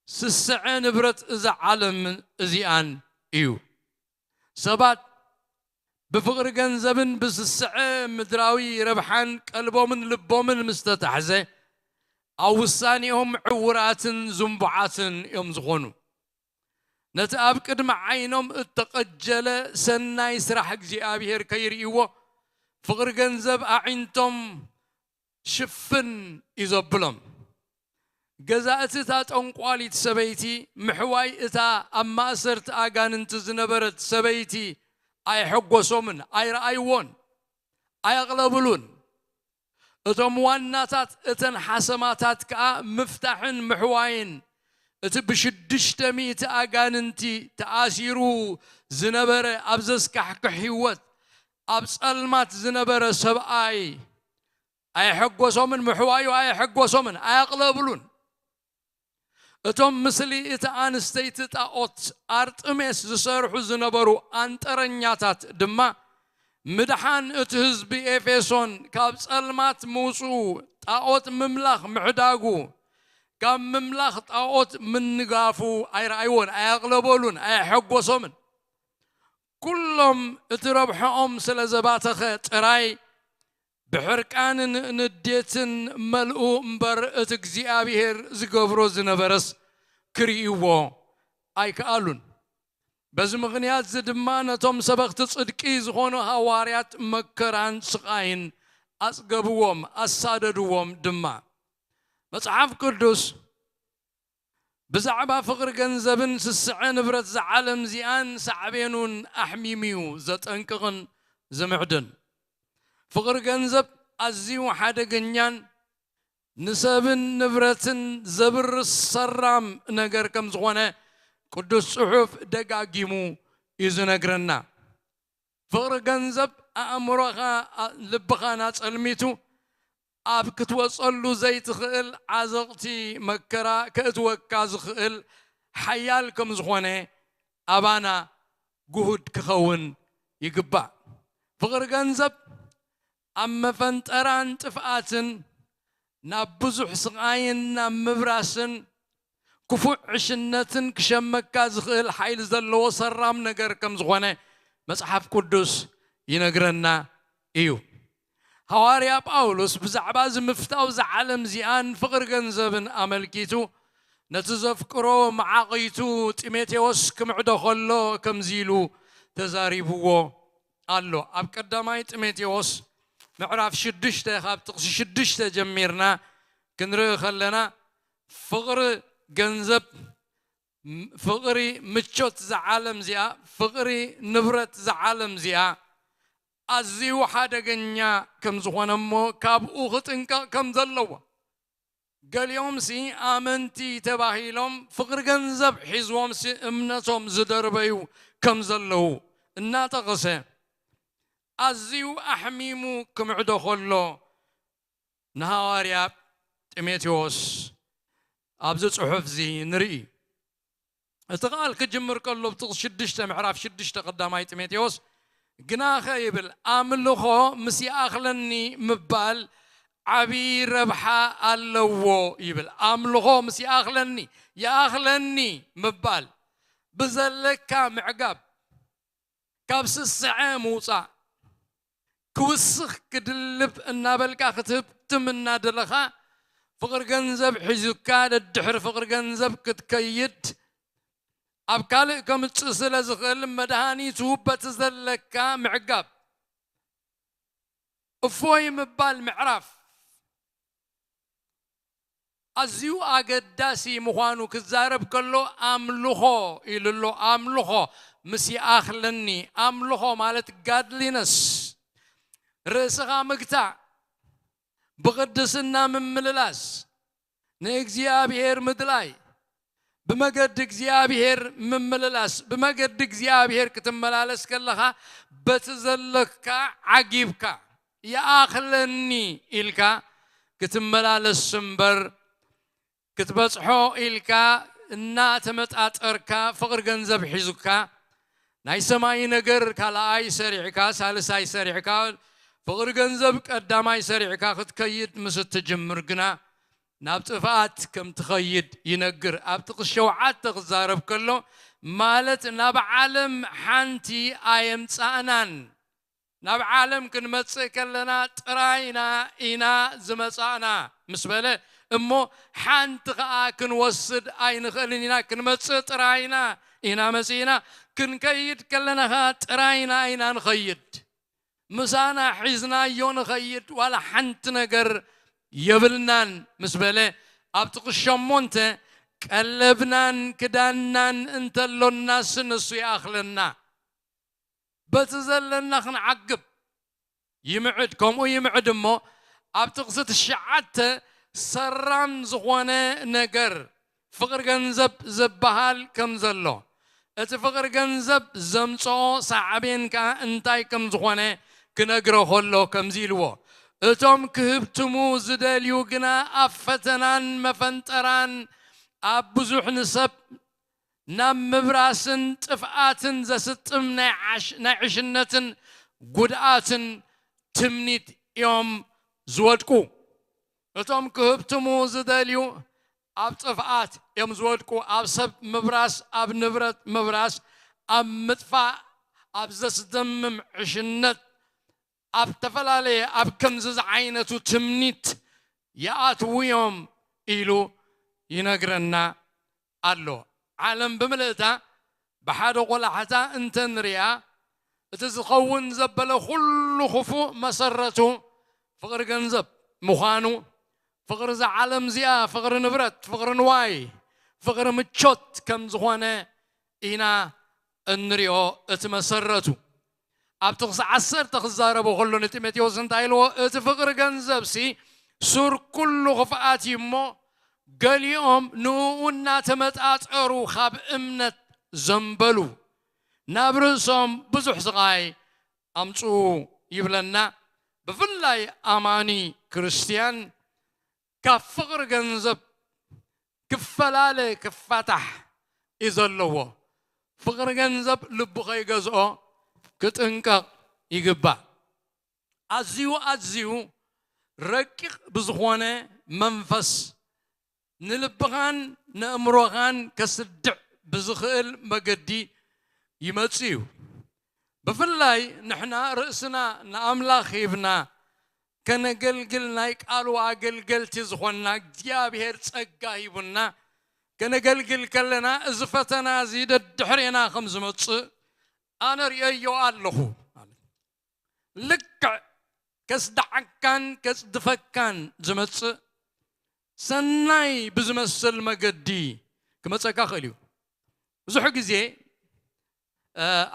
ስስዐ ንብረት እዛ ዓለም እዚኣን እዩ። ሰባት ብፍቕሪ ገንዘብን ብስስዐ ምድራዊ ረብሓን ቀልቦምን ልቦምን ምስ ተታሕዘ፣ ኣብ ውሳኔኦም ዕውራትን ዝንቡዓትን እዮም ዝኾኑ። ነቲ ኣብ ቅድሚ ዓይኖም እተቐጀለ ሰናይ ስራሕ እግዚኣብሔር ከይርእይዎ፣ ፍቕሪ ገንዘብ ኣዒንቶም ሽፍን እዩ ዘብሎም። ገዛእቲ እታ ጠንቋሊት ሰበይቲ ምሕዋይ እታ ኣብ ማእሰርቲ ኣጋንንቲ ዝነበረት ሰበይቲ ኣየሐጎሶምን፣ ኣይረኣይዎን፣ ኣየቕለብሉን። እቶም ዋናታት እተን ሓሰማታት ከኣ ምፍታሕን ምሕዋይን እቲ ብሽዱሽተ ሚእቲ ኣጋንንቲ ተኣሲሩ ዝነበረ ኣብ ዘስካሕክሕ ህይወት ኣብ ጸልማት ዝነበረ ሰብኣይ ኣየሐጎሶምን፣ ምሕዋዩ ኣየሐጎሶምን፣ ኣየቕለብሉን። እቶም ምስሊ እቲ ኣንስተይቲ ጣዖት ኣርጥሜስ ዝሰርሑ ዝነበሩ ኣንጠረኛታት ድማ ምድሓን እቲ ህዝቢ ኤፌሶን ካብ ጸልማት ምውጽኡ፣ ጣዖት ምምላኽ ምሕዳጉ፣ ካብ ምምላኽ ጣዖት ምንጋፉ ኣይረኣይዎን፣ ኣየቕለበሉን፣ ኣየሐጎሶምን። ኩሎም እቲ ረብሐኦም ስለ ዘባተኸ ጥራይ ብሕርቃንን ንዴትን መልኡ እምበር እቲ እግዚኣብሔር ዝገብሮ ዝነበረስ ክርእይዎ ኣይከኣሉን። በዚ ምኽንያት እዚ ድማ ነቶም ሰበኽቲ ጽድቂ ዝኾኑ ሃዋርያት መከራን ስቓይን ኣጽገብዎም፣ ኣሳደድዎም ድማ። መጽሓፍ ቅዱስ ብዛዕባ ፍቕሪ ገንዘብን ስስዐ ንብረት እዛ ዓለም እዚኣን ሳዕቤኑን ኣሕሚምዩ ዘጠንቅቕን ዝምዕድን። ፍቕሪ ገንዘብ ኣዝዩ ሓደገኛን ንሰብን ንብረትን ዘብርስ ሰራም ነገር ከም ዝኾነ ቅዱስ ጽሑፍ ደጋጊሙ እዩ ዝነግረና። ፍቕሪ ገንዘብ ኣእምሮኻ፣ ኣ-፣ ልብኻን ኣጸልሚቱ ኣብ ክትወጸሉ ዘይትኽእል ዓዘቕቲ መከራ ከእትወካ ዝኽእል ሓያል ከም ዝኾነ ኣባና ግሁድ ክኸውን ይግባእ። ፍቕሪ ገንዘብ ኣብ መፈንጠራን ጥፍኣትን፣ ናብ ብዙሕ ስቓይን ናብ ምብራስን ክፉእ ዕሽነትን ክሸመካ ዝኽእል ሓይሊ ዘለዎ ሰራም ነገር ከም ዝኾነ መጽሓፍ ቅዱስ ይነግረና እዩ። ሃዋርያ ጳውሎስ ብዛዕባ እዚ ምፍታው እዛ ዓለም እዚኣን ፍቕሪ ገንዘብን ኣመልኪቱ ነቲ ዘፍቅሮ መዓቒቱ ጢሞቴዎስ ክምዕዶ ከሎ ከምዚ ኢሉ ተዛሪብዎ ኣሎ። ኣብ ቀዳማይ ጢሞቴዎስ ምዕራፍ ሽዱሽተ ካብ ጥቕሲ ሽዱሽተ ጀሚርና ክንርኢ ከለና ፍቕሪ ገንዘብ፣ ፍቕሪ ምቾት ዝዓለም እዚኣ፣ ፍቕሪ ንብረት ዝዓለም እዚኣ ኣዝዩ ሓደገኛ ከም ዝኾነ እሞ ካብኡ ክጥንቀቕ ከም ዘለዎ፣ ገሊኦምሲ ኣመንቲ ተባሂሎም ፍቕሪ ገንዘብ ሒዝዎምሲ እምነቶም ዝደርበዩ ከም ዘለዉ እናጠቐሰ ኣዝዩ ኣሕሚሙ ክምዕዶ ከሎ ንሃዋርያ ጢሞቴዎስ ኣብዚ ጽሑፍ እዚ ንርኢ። እቲ ቃል ክጅምር ከሎ ብጥቕሲ ሽዱሽተ ምዕራፍ ሽዱሽተ ቀዳማይ ጢሞቴዎስ ግናኸ ይብል ኣምልኾ ምስ ይኣኽለኒ ምባል ዓቢ ረብሓ ኣለዎ ይብል። ኣምልኾ ምስ ይኣኽለኒ፣ ይኣኽለኒ ምባል ብዘለካ ምዕጋብ፣ ካብ ስስዐ ምውፃእ፣ ክውስኽ ክድልብ እናበልካ ክትህብትም እናደለኻ ፍቕሪ ገንዘብ ሒዙካ ደድሕሪ ፍቕሪ ገንዘብ ክትከይድ ኣብ ካልእ ከምፅእ ስለ ዝኽእል መድሃኒቱ በቲ ዘለካ ምዕጋብ እፎይ ምባል ምዕራፍ ኣዝዩ ኣገዳሲ ምዃኑ ክዛረብ ከሎ ኣምልኾ ኢሉ ኣሎ። ኣምልኾ ምስ ይኣኽለኒ፣ ኣምልኾ ማለት ጋድሊነስ፣ ርእስኻ ምግታእ፣ ብቕድስና ምምልላስ፣ ንእግዚኣብሔር ምድላይ፣ ብመገዲ እግዚኣብሔር ምምልላስ፣ ብመገዲ እግዚኣብሔር ክትመላለስ ከለኻ በቲ ዘለካ ዓጊብካ ይኣኽለኒ ኢልካ ክትመላለስ እምበር ክትበጽሖ ኢልካ እናተመጣጠርካ ፍቕሪ ገንዘብ ሒዙካ ናይ ሰማይ ነገር ካልኣይ ሰሪዕካ ሳልሳይ ሰሪዕካ ፍቕሪ ገንዘብ ቀዳማይ ሰሪዕካ ክትከይድ ምስ እትጅምር ግና ናብ ጥፍኣት ከም ትኸይድ ይነግር። ኣብ ጥቕሲ ሸውዓተ ክዛረብ ከሎ ማለት ናብ ዓለም ሓንቲ ኣየምጻእናን ናብ ዓለም ክንመጽእ ከለና ጥራይና ኢና ዝመጻእና ምስ በለ እሞ ሓንቲ ኸኣ ክንወስድ ኣይንኽእልን ኢና። ክንመጽእ ጥራይና ኢና መጺእና። ክንከይድ ከለና ኸኣ ጥራይና ኢና ንኸይድ። ምሳና ሒዝናዮ ንኸይድ ዋላ ሓንቲ ነገር የብልናን ምስ በለ ኣብ ጥቕሲ ሸሞንተ ቀለብናን ክዳንናን እንተሎናስ ንሱ ይኣኽለና። በቲ ዘለና ክንዓግብ ይምዕድ። ከምኡ ይምዕድ እሞ ኣብ ጥቕሲ ትሽዓተ ሰራም ዝኾነ ነገር ፍቕሪ ገንዘብ ዝበሃል ከም ዘሎ እቲ ፍቕሪ ገንዘብ ዘምጽኦ ሳዕቤን ከኣ እንታይ ከም ዝኾነ ክነግሮ ከሎ ከምዚ ኢልዎ፣ እቶም ክህብትሙ ዝደልዩ ግና ኣብ ፈተናን መፈንጠራን ኣብ ብዙሕ ንሰብ ናብ ምብራስን ጥፍኣትን ዘስጥም ናይ ዕሽነትን ጉድኣትን ትምኒት እዮም ዝወድቁ። እቶም ክህብትሙ ዝደልዩ ኣብ ጥፍኣት እዮም ዝወድቁ፣ ኣብ ሰብ ምብራስ፣ ኣብ ንብረት ምብራስ፣ ኣብ ምጥፋእ፣ ኣብ ዘስደምም ዕሽነት፣ ኣብ ዝተፈላለየ ኣብ ከምዚ ዝዓይነቱ ትምኒት ይኣትዉ እዮም ኢሉ ይነግረና ኣሎ። ዓለም ብምልእታ ብሓደ ቆላሕታ እንተንሪኣ እቲ ዝኸውን ዘበለ ኩሉ ክፉእ መሰረቱ ፍቕሪ ገንዘብ ምዃኑ፣ ፍቕሪ እዛ ዓለም እዚኣ፣ ፍቕሪ ንብረት፣ ፍቕሪ ንዋይ፣ ፍቕሪ ምቾት ከም ዝኾነ ኢና እንሪኦ። እቲ መሰረቱ ኣብ ጥቕሲ ዓሰርተ ክዛረቦ ከሎ ንጢሞቴዎስ እንታይ ኢልዎ? እቲ ፍቕሪ ገንዘብሲ ሱር ኩሉ ክፍኣት እዩ እሞ ገሊኦም ንእኡ እናተመጣጠሩ ካብ እምነት ዘንበሉ ናብ ርእሶም ብዙሕ ስቓይ ኣምጽኡ ይብለና። ብፍላይ ኣማኒ ክርስትያን ካብ ፍቕሪ ገንዘብ ክፈላለ ክፋታሕ እዩ ዘለዎ። ፍቕሪ ገንዘብ ልቡ ከይገዝኦ ክጥንቀቕ ይግባእ። ኣዝዩ ኣዝዩ ረቂቕ ብዝኾነ መንፈስ ንልብኻን ንእምሮኻን ከስድዕ ብዝኽእል መገዲ ይመጽእ እዩ። ብፍላይ ንሕና ርእስና ንኣምላኽ ሂብና ከነገልግል ናይ ቃሉ ኣገልገልቲ ዝኾንና እግዚኣብሔር ጸጋ ሂቡና ከነገልግል ከለና እዚ ፈተና እዚ ደድሕሬና ከም ዝመጽእ ኣነ ርእየዮ ኣለኹ። ልክዕ ከስድዓካን ከጽድፈካን ዝመጽእ ሰናይ ብዝመስል መገዲ ክመጸካ ክእል እዩ። ብዙሕ ግዜ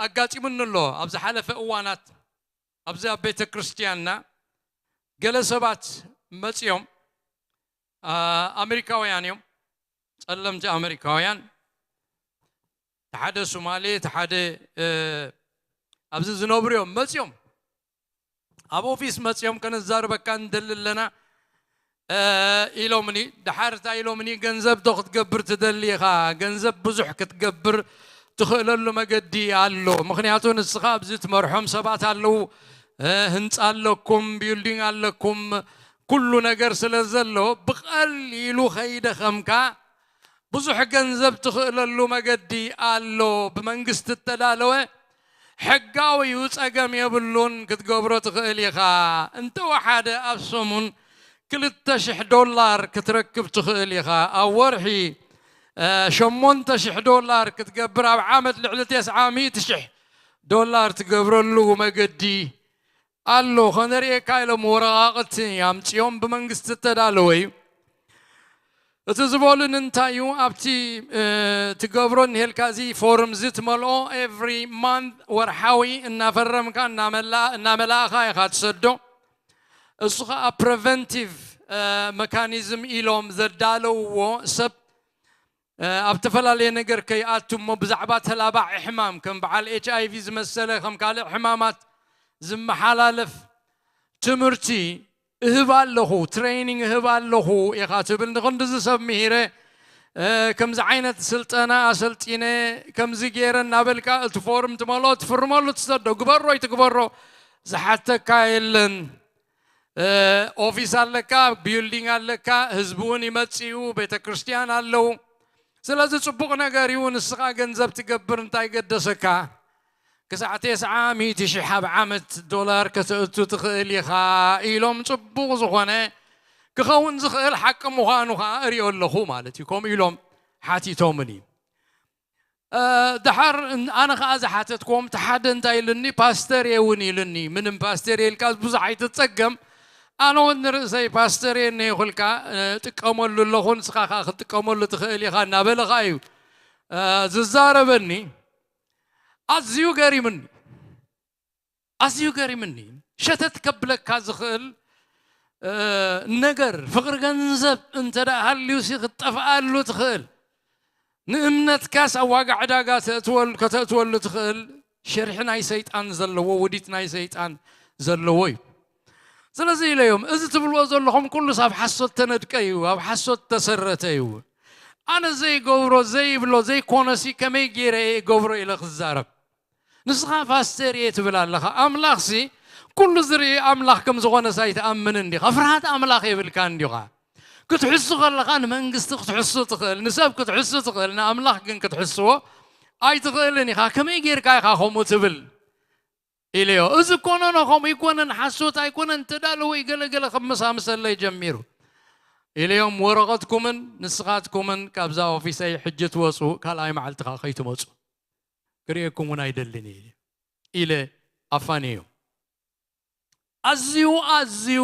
ኣጋጢሙኒ ኣሎ። ኣብ ዝሓለፈ እዋናት ኣብዚ ኣብ ቤተ ክርስቲያንና ገለ ሰባት መጺኦም፣ ኣሜሪካውያን እዮም፣ ጸለምቲ ኣሜሪካውያን፣ ሓደ ሱማሌ፣ ሓደ ኣብዚ ዝነብሩ እዮም መጺኦም። ኣብ ኦፊስ መጺኦም ከነዛርበካ ንደሊ ኣለና ኢሎምኒ። ደሓር እንታይ ኢሎምኒ? ገንዘብ ዶ ክትገብር ትደሊ ኢኻ? ገንዘብ ብዙሕ ክትገብር ትኽእለሉ መገዲ ኣሎ። ምኽንያቱ ንስኻ ኣብዚ ትመርሖም ሰባት ኣለዉ፣ ህንፃ ኣለኩም፣ ቢልዲንግ ኣለኩም፣ ኩሉ ነገር ስለ ዘሎ ብቐሊሉ ከይደኸምካ ብዙሕ ገንዘብ ትኽእለሉ መገዲ ኣሎ። ብመንግስቲ እተዳለወ ሕጋዊ እዩ፣ ጸገም የብሉን፣ ክትገብሮ ትኽእል ኢኻ። እንተወሓደ ኣብ ሰሙን ክልተ ሽሕ ዶላር ክትረክብ ትኽእል ኢኻ። ኣብ ወርሒ ሸሞንተ ሽሕ ዶላር ክትገብር፣ ኣብ ዓመት ልዕሊ ተስዓ ሚእቲ ሽሕ ዶላር ትገብረሉ መገዲ ኣሎ። ከነርእየካ ኢሎም ወረቓቕቲ ኣምጺኦም ብመንግስቲ እተዳለወ እዩ። እቲ ዝበሉን እንታይ እዩ? ኣብቲ ትገብሮ እንሄልካ እዚ ፎርም እዚ ትመልኦ ኤቭሪ ማንት፣ ወርሓዊ እናፈረምካ እናመላእኻ ኢኻ ትሰዶ። እሱ ኸዓ ፕሪቨንቲቭ መካኒዝም ኢሎም ዘዳለውዎ ሰብ ኣብ ዝተፈላለየ ነገር ከይኣቱ እሞ ብዛዕባ ተላባዒ ሕማም ከም በዓል ኤች ኣይ ቪ ዝመሰለ ከም ካልእ ሕማማት ዝመሓላለፍ ትምህርቲ እህብ ኣለኹ፣ ትሬኒንግ እህብ ኣለኹ ኢኻ ትብል። ንኽንድዚ ሰብ ምሂረ ከምዚ ዓይነት ስልጠና ኣሰልጢነ ከምዚ ገይረ እናበልካ እቲ ፎርም ትመልኦ ትፍርመሉ ትሰዶ። ግበሮ ይትግበሮ ዝሓተካ የለን። ኦፊስ ኣለካ፣ ቢልዲንግ ኣለካ፣ ህዝቢ እውን ይመጽእ እዩ፣ ቤተ ክርስቲያን ኣለዉ። ስለዚ ጽቡቕ ነገር እዩ። ንስኻ ገንዘብ ትገብር እንታይ ገደሰካ? ክሳዕ ተስዓ ሚእቲ ሽሕ ኣብ ዓመት ዶላር ከተእቱ ትኽእል ኢኻ ኢሎም ጽቡቕ ዝኾነ ክኸውን ዝኽእል ሓቂ ምዃኑ ኸዓ እሪኦ ኣለኹ ማለት እዩ። ከምኡ ኢሎም ሓቲቶምኒ። ደሓር ኣነ ኸዓ ዝሓተትክዎም እቲ ሓደ እንታይ ኢሉኒ፣ ፓስተር እየ እውን ኢሉኒ። ምንም ፓስተር እየ ኢልካ ብዙሕ ኣይትጸገም። ኣነ እውን ንርእሰይ ፓስተር እየ እነይኹልካ ጥቀመሉ ኣለኹ፣ ንስኻ ኸዓ ክትጥቀመሉ ትኽእል ኢኻ እናበለ ኸዓ እዩ ዝዛረበኒ። ኣዝዩ ገሪምኒ፣ ኣዝዩ ገሪምኒ። ሸተት ከብለካ ዝኽእል ነገር ፍቕሪ ገንዘብ እንተ ደኣ ሃልዩሲ ክትጠፍኣሉ ትኽእል። ንእምነትካስ ኣብ ዋጋ ዕዳጋ ተእትወል-፣ ከተእትወሉ ትኽእል ሸርሒ ናይ ሰይጣን ዘለዎ፣ ውዲት ናይ ሰይጣን ዘለዎ እዩ። ስለዚ ኢለዮም፣ እዚ ትብልዎ ዘለኹም ኩሉስ ኣብ ሓሶት ተነድቀ እዩ፣ ኣብ ሓሶት ተሰረተ እዩ። ኣነ ዘይገብሮ፣ ዘይብሎ፣ ዘይኮነሲ ከመይ ገይረ እየ እገብሮ ኢለ ክዛረብ? ንስኻ ፓስተር እየ ትብል ኣለኻ። ኣምላኽሲ ኩሉ ዝርኢ ኣምላኽ ከም ዝኾነስ ኣይትኣምንን ዲኻ? ፍርሃት ኣምላኽ የብልካን ዲኻ? ክትሕሱ ከለኻ ንመንግስቲ ክትሕሱ ትኽእል፣ ንሰብ ክትሕሱ ትኽእል፣ ንኣምላኽ ግን ክትሕስዎ ኣይትኽእልን ኢኻ። ከመይ ጌርካ ኢኻ ከምኡ ትብል? ኢለዮ። እዚ ኮነኖ ከምኡ ኣይኮነን፣ ሓሶት ኣይኮነን፣ ተዳለወ ገለገለ ከመሳምሰለይ ጀሚሩ። ኢለዮም፣ ወረቐትኩምን ንስኻትኩምን ካብዛ ኦፊሰይ ሕጂ ትወፁ፣ ካልኣይ መዓልቲ ኸዓ ከይትመፁ ክርእየኩም እውን ኣይደልን እየ ኢለ ኣፋንዮ። ኣዝዩ፣ ኣዝዩ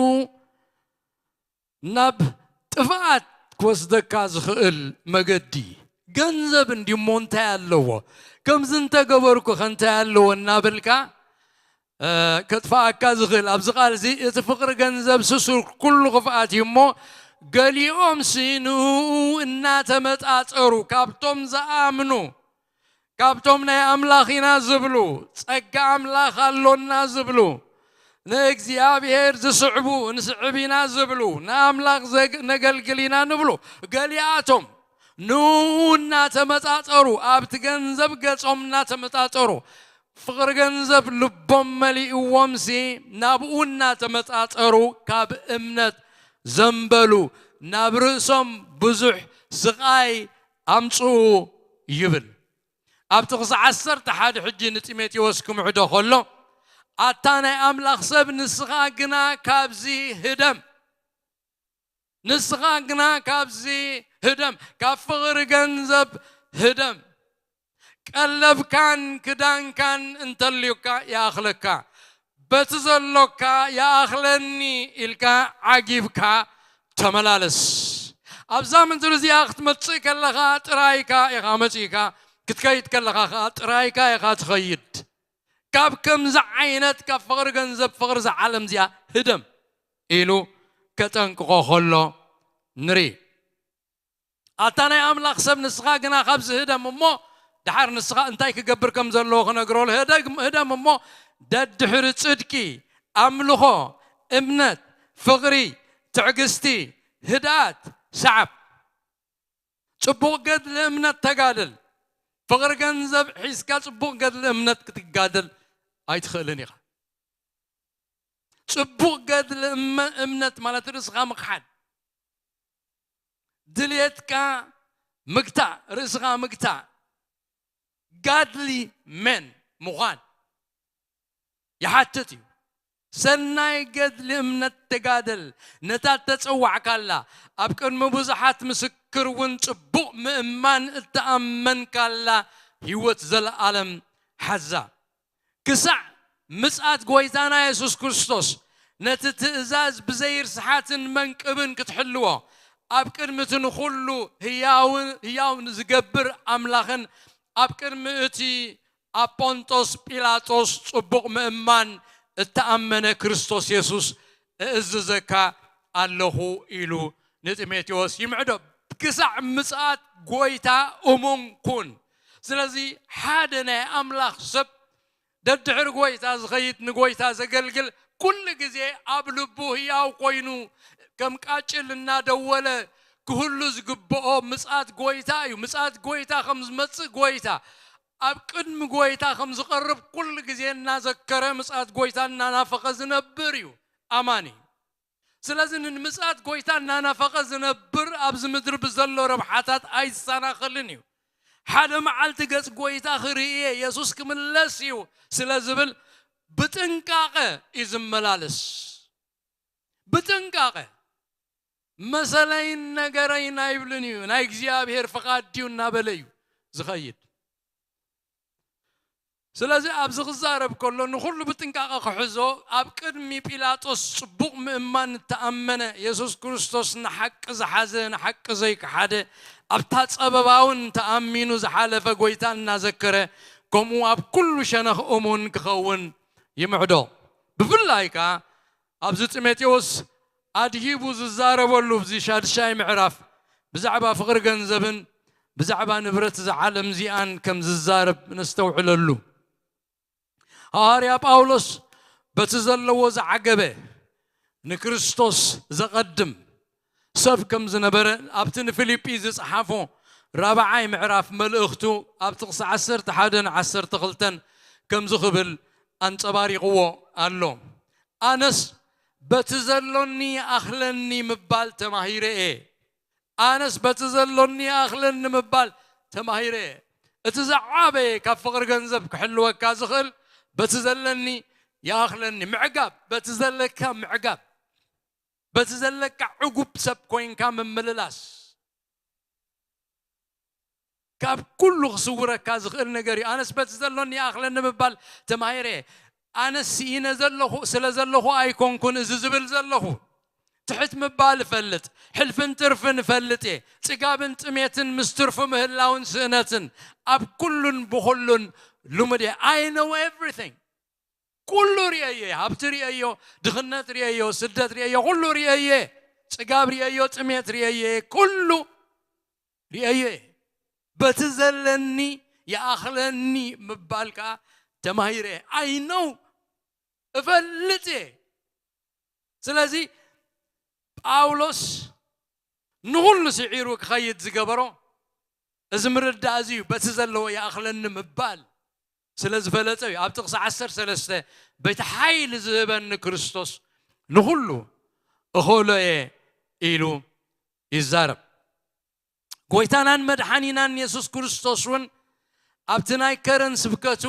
ናብ ጥፍኣት ክወስደካ ዝኽእል መገዲ። ገንዘብ እንዲሞ እንታይ ኣለዎ? ከምዚ እንተገበርኩ ከ እንታይ ኣለዎ እናበልካ፣ እ፣ ከጥፍኣካ ዝኽእል። ኣብዚ ቃል እዚ እቲ ፍቕሪ ገንዘብ ስሱር ኩሉ ክፍኣት እዩ እሞ፣ ገሊኦምሲ ንእኡ እናተመጻጸሩ፣ ካብቶም ዝኣምኑ፣ ካብቶም ናይ ኣምላኽ ኢና ዝብሉ፣ ጸጋ ኣምላኽ ኣሎና ዝብሉ፣ ንእግዚኣብሔር ዝስዕቡ፣ ንስዕብ ኢና ዝብሉ፣ ንኣምላኽ ዘግ-፣ ነገልግል ኢና ንብሉ፣ ገሊኣቶም ንእኡ እናተመጻጸሩ፣ ኣብቲ ገንዘብ ገጾም እናተመጻጸሩ፣ ፍቕሪ ገንዘብ ልቦም መሊእዎምሲ፣ ናብኡ እናተመጻጸሩ ካብ እምነት ዘንበሉ፣ ናብ ርእሶም ብዙሕ ስቓይ ኣምጽኡ ይብል። ኣብ ጥቕሲ ዓሰርተ ሓደ ሕጂ ንጢሞቴዎስ ክምዕዶ ከሎ፣ ኣታ ናይ ኣምላኽ ሰብ፣ ንስኻ ግና ካብዚ ህደም፣ ንስኻ ግና ካብዚ ህደም፣ ካብ ፍቕሪ ገንዘብ ህደም። ቀለብካን ክዳንካን እንተልዩካ ይኣኽለካ። በቲ ዘሎካ ይኣኽለኒ ኢልካ ዓጊብካ ተመላለስ። ኣብዛ ምድሪ እዚኣ ክትመጽእ ከለኻ ጥራይካ ኢኻ መጺእካ፣ ክትከይድ ከለኻ ኸኣ ጥራይካ ኢኻ ትኸይድ። ካብ ከምዚ ዓይነት ካብ ፍቕሪ ገንዘብ ፍቕሪ እዛ ዓለም እዚኣ ህደም ኢሉ ከጠንቅቖ ከሎ ንርኢ። ኣታ ናይ ኣምላኽ ሰብ ንስኻ ግና ካብ ዝህደም እሞ ደሓር ንስኻ እንታይ ክገብር ከም ዘለዎ ክነግሮ ህደም እሞ ደድሕሪ ጽድቂ ኣምልኾ እምነት ፍቕሪ ትዕግስቲ ህድኣት ሰዓብ። ጽቡቕ ገድሊ እምነት ተጋደል። ፍቕሪ ገንዘብ ሒዝካ ጽቡቕ ገድሊ እምነት ክትጋደል ኣይትኽእልን ኢኻ። ጽቡቕ ገድሊ እመ- እምነት ማለት ርእስኻ ምኽሓድ፣ ድልየትካ ምግታእ፣ ርእስኻ ምግታእ፣ ጋድሊ መን ምዃን ይሓትት እዩ። ሰናይ ገድሊ እምነት ተጋደል፣ ነታ እተጸዋዕካላ፣ ኣብ ቅድሚ ብዙሓት ምስክር እውን ጽቡቕ ምእማን እተኣመንካላ ህይወት ዘለኣለም ሓዛ። ክሳዕ ምጽኣት ጐይታና የሱስ ክርስቶስ ነቲ ትእዛዝ ብዘይርስሓትን መንቅብን ክትሕልዎ፣ ኣብ ቅድሚ እቲ ንኹሉ ህያውን ህያው ንዝገብር ኣምላኽን ኣብ ቅድሚ እቲ ኣብ ጶንጦስ ጲላጦስ ጽቡቕ ምእማን እተኣመነ ክርስቶስ የሱስ እእዝዘካ ኣለኹ ኢሉ ንጢሞቴዎስ ይምዕዶ። ክሳዕ ምጽኣት ጐይታ እሙን ኩን። ስለዚ ሓደ ናይ ኣምላኽ ሰብ ደድሕሪ ጐይታ ዝኸይድ ንጐይታ ዘገልግል ኩሉ ግዜ ኣብ ልቡ ህያው ኮይኑ ከም ቃጭል እናደወለ ክህሉ ዝግብኦ ምጽኣት ጐይታ እዩ። ምጽኣት ጐይታ ከም ዝመጽእ ጐይታ ኣብ ቅድሚ ጐይታ ከም ዝቐርብ ኩሉ ግዜ እናዘከረ ምጽኣት ጐይታ እናናፈቐ ዝነብር እዩ ኣማኒ። ስለዚ ንምጽኣት ጐይታ እናናፈቐ ዝነብር ኣብዚ ምድሪ ብዘሎ ረብሓታት ኣይሰናኸልን እዩ። ሓደ መዓልቲ ገጽ ጐይታ ክርኢ እየ፣ የሱስ ክምለስ እዩ ስለ ዝብል ብጥንቃቐ እዩ ዝመላለስ። ብጥንቃቐ መሰለይን ነገረይን ኣይብልን እዩ፣ ናይ እግዚኣብሔር ፍቓድ ድዩ እናበለ እዩ ዝኸይድ። ስለዚ ኣብዚ ክዛረብ ከሎ ንኹሉ ብጥንቃቐ ክሕዞ፣ ኣብ ቅድሚ ጲላጦስ ጽቡቕ ምእማን እተኣመነ፣ የሱስ ክርስቶስ ንሓቂ ዝሓዘ ንሓቂ ዘይከሓደ፣ ኣብታ ጸበባ እውን ተኣሚኑ ዝሓለፈ ጐይታ እናዘከረ፣ ከምኡ ኣብ ኩሉ ሸነኽ እሙን ክኸውን ይምዕዶ። ብፍላይ ከኣ ኣብዚ ጢሞቴዎስ ኣድሂቡ ዝዛረበሉ ኣብዚ ሻድሻይ ምዕራፍ ብዛዕባ ፍቕሪ ገንዘብን ብዛዕባ ንብረት እዛ ዓለም እዚኣን ከም ዝዛረብ ነስተውዕለሉ። ሃዋርያ ጳውሎስ በቲ ዘለዎ ዝዓገበ ንክርስቶስ ዘቐድም ሰብ ከም ዝነበረ ኣብቲ ንፊልጲ ዝጸሓፎ ራብዓይ ምዕራፍ መልእኽቱ ኣብ ጥቕሲ ዓሰርተ ሓደ ን ዓሰርተ ክልተን ከምዚ ክብል ኣንጸባሪቕዎ ኣሎ። ኣነስ በቲ ዘሎኒ ይኣኽለኒ ምባል ተማሂረ እየ። ኣነስ በቲ ዘሎኒ ይኣኽለኒ ምባል ተማሂረ እየ። እቲ ዝዓበየ ካብ ፍቕሪ ገንዘብ ክሕልወካ ዝኽእል በቲ ዘለኒ ይኣኽለኒ ምዕጋብ፣ በቲ ዘለካ ምዕጋብ፣ በቲ ዘለካ ዕጉብ ሰብ ኮይንካ ምምልላስ። ካብ ኩሉ ክስውረካ ዝኽእል ነገር እዩ። ኣነስ በቲ ዘሎኒ ይኣኽለኒ ምባል ተማሂረ እየ። ኣነስ ስኢነ ዘለኹ ስለ ዘለኹ ኣይኮንኩን እዚ ዝብል ዘለኹ። ትሕት ምባል እፈልጥ፣ ሕልፍን ትርፍን እፈልጥ እየ። ጽጋብን ጥሜትን ምስ ትርፉ ምህላውን ስእነትን ኣብ ኩሉን ብኹሉን ልሙድ እየ። I know everything። ኩሉ ርእየዮ እየ። ሃብቲ ርእየዮ፣ ድኽነት ርእየዮ፣ ስደት ርእየዮ፣ ኩሉ ርእየዮ እየ። ጽጋብ ርእየዮ፣ ጥሜት ርእየዮ እየ። ኩሉ ርእየዮ እየ። በቲ ዘለኒ ይኣኽለኒ ምባል ከኣ ተማሂረ እየ። I know። እፈልጥ እየ። ስለዚ ጳውሎስ ንኹሉ ስዒሩ ክኸይድ ዝገበሮ እዚ ምርዳእ እዚ እዩ። በቲ ዘለዎ ይኣኽለኒ ምባል ስለ ዝፈለጠ እዩ። ኣብ ጥቕሲ ዓሰርተ ሰለስተ በቲ ሓይሊ ዝህበኒ ክርስቶስ ንኹሉ እኸሎ እየ ኢሉ ይዛረብ። ጐይታናን መድሓኒናን የሱስ ክርስቶስ እውን ኣብቲ ናይ ከረን ስብከቱ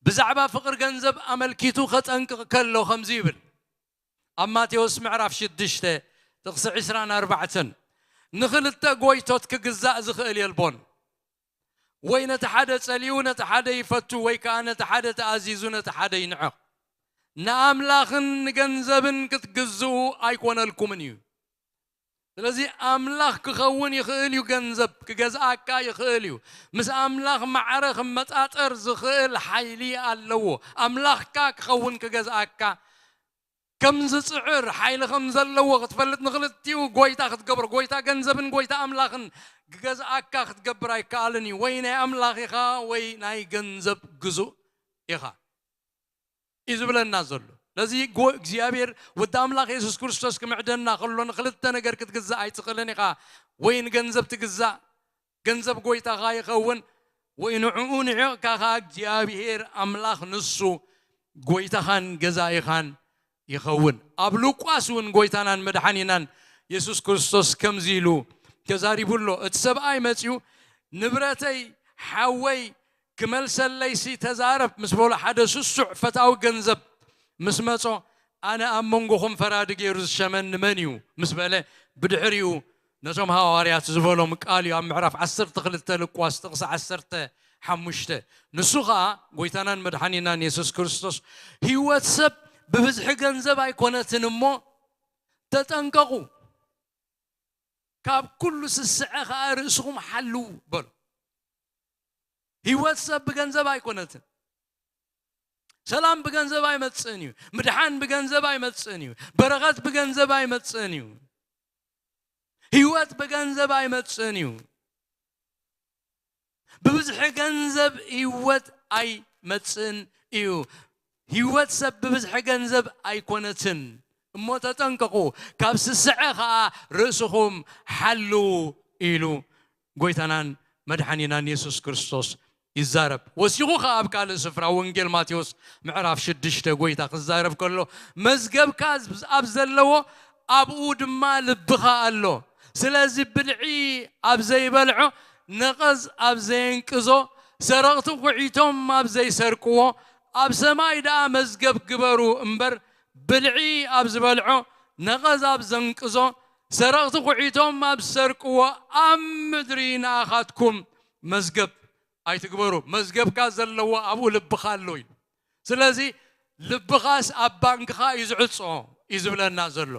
ብዛዕባ ፍቕሪ ገንዘብ ኣመልኪቱ ኸጠንቅቕ ከሎ ከምዚ ይብል። ኣብ ማቴዎስ ምዕራፍ ሽዱሽተ ጥቕሲ ዕስራን ኣርባዕተን፣ ንኽልተ ጐይቶት ክግዛእ ዝኽእል የልቦን። ወይ ነቲ ሓደ ጸሊኡ ነቲ ሓደ ይፈቱ፣ ወይ ከኣ ነቲ ሓደ ተኣዚዙ ነቲ ሓደ ይንዕቕ። ንኣምላኽን ንገንዘብን ክትግዝኡ ኣይኮነልኩምን እዩ። ስለዚ ኣምላኽ ክኸውን ይኽእል እዩ፣ ገንዘብ ክገዝኣካ ይኽእል እዩ። ምስ ኣምላኽ ማዕረ ክመጣጠር ዝኽእል ሓይሊ ኣለዎ። ኣምላኽካ ክኸውን ክገዝኣካ ከም ዝጽዕር ሓይሊ ከም ዘለዎ ክትፈልጥ፣ ንኽልቲኡ ጎይታ ክትገብሮ፣ ጎይታ ገንዘብን ጎይታ ኣምላኽን ክገዝኣካ ክትገብር ኣይከኣልን እዩ። ወይ ናይ ኣምላኽ ኢኻ ወይ ናይ ገንዘብ ግዙእ ኢኻ እዩ ዝብለና ዘሎ። ስለዚ ጎ እግዚኣብሔር ወዲ ኣምላኽ የሱስ ክርስቶስ ክምዕደና ከሎ ንኽልተ ነገር ክትግዛእ ኣይትኽእልን ኢኻ። ወይ ንገንዘብ ትግዛእ፣ ገንዘብ ጎይታኻ ይኸውን፣ ወይ ንዕኡ ንዒቕካ ኸኣ እግዚኣብሔር ኣምላኽ ንሱ ጎይታኻን ገዛኢኻን ይኸውን። ኣብ ሉቃስ እውን ጎይታናን መድሓኒናን የሱስ ክርስቶስ ከምዚ ኢሉ ተዛሪቡ ኣሎ። እቲ ሰብኣይ መጺኡ፣ "ንብረተይ ሓወይ ክመልሰለይሲ ተዛረብ" ምስ በሎ፣ ሓደ ስሱዕ ፈታዊ ገንዘብ ምስ መጾ፣ "ኣነ ኣብ መንጎኹም ፈራዲ ገይሩ ዝሸመኒ መን እዩ?" ምስ በለ፣ ብድሕሪኡ ነቶም ሃዋርያት ዝበሎም ቃል እዩ። ኣብ ምዕራፍ ዓሰርተ ክልተ ሉቃስ ጥቕሲ ዓሰርተ ሓሙሽተ፣ ንሱ ኸኣ ጎይታናን መድሓኒናን የሱስ ክርስቶስ፣ "ህይወት ሰብ ብብዝሒ ገንዘብ ኣይኮነትን እሞ ተጠንቀቑ፣ ካብ ኩሉ ስስዐ ኸኣ ርእስኹም ሓልዉ" በሎ። ህይወት ሰብ ብገንዘብ ኣይኮነትን። ሰላም ብገንዘብ ኣይመጽእን እዩ። ምድሓን ብገንዘብ ኣይመጽእን እዩ። በረኸት ብገንዘብ ኣይመጽእን እዩ። ህይወት ብገንዘብ ኣይመጽእን እዩ። ብብዝሒ ገንዘብ ህይወት ኣይመጽእን እዩ። ህይወት ሰብ ብብዝሒ ገንዘብ ኣይኮነትን። እሞ ተጠንቀቑ፣ ካብ ስስዐ ኸኣ ርእስኹም ሓልዉ ኢሉ ጎይታናን መድሓኒናን የሱስ ክርስቶስ ይዛረብ። ወሲኹ ኸኣ ኣብ ካልእ ስፍራ ወንጌል ማቴዎስ ምዕራፍ ሽዱሽተ ጎይታ ክዛረብ ከሎ፣ "መዝገብካ ኣብ ዘለዎ ኣብኡ ድማ ልብኻ ኣሎ። ስለዚ ብልዒ ኣብ ዘይበልዖ፣ ነቐዝ ኣብ ዘየንቅዞ፣ ሰረቕቲ ኹዒቶም ኣብ ዘይሰርቅዎ፣ ኣብ ሰማይ ደኣ መዝገብ ግበሩ እምበር፣ ብልዒ ኣብ ዝበልዖ፣ ነቐዝ ኣብ ዘንቅዞ፣ ሰረቕቲ ኹዒቶም ኣብ ዝሰርቅዎ፣ ኣብ ምድሪ ንኣኻትኩም መዝገብ ኣይትግበሩ። መዝገብካ ዘለዎ ኣብኡ ልብኻ ኣሎ" ኢሉ። ስለዚ ልብኻስ ኣብ ባንክኻ እዩ ዝዕጾ እዩ ዝብለና ዘሎ።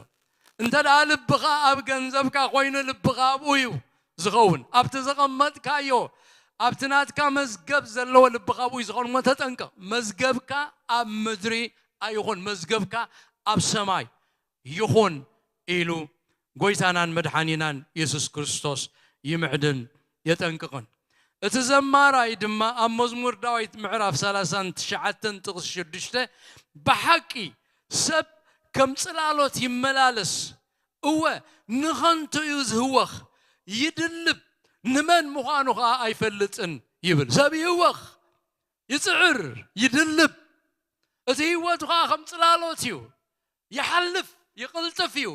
እንተ ደኣ ልብኻ ኣብ ገንዘብካ ኮይኑ፣ ልብኻ ኣብኡ እዩ ዝኸውን። ኣብቲ ዘቐመጥካዮ፣ ኣብቲ ናትካ መዝገብ ዘለዎ ልብኻ ኣብኡ እዩ ዝኸውን። እሞ ተጠንቀቕ። "መዝገብካ ኣብ ምድሪ ኣይኹን፣ መዝገብካ ኣብ ሰማይ ይኹን" ኢሉ ጎይታናን መድሓኒናን የሱስ ክርስቶስ ይምዕድን የጠንቅቕን። እቲ ዘማራይ ድማ ኣብ መዝሙር ዳዊት ምዕራፍ ሰላሳን ትሽዓተን ጥቕሲ ሽዱሽተ፣ "ብሓቂ ሰብ ከም ጽላሎት ይመላለስ፣ እወ ንኸንቱ እዩ ዝህወኽ፣ ይድልብ፣ ንመን ምዃኑ ኸኣ ኣይፈልጥን" ይብል። ሰብ ይህወኽ፣ ይጽዕር፣ ይድልብ። እቲ ህይወቱ ኸኣ ከም ጽላሎት እዩ። ይሓልፍ፣ ይቕልጥፍ እዩ።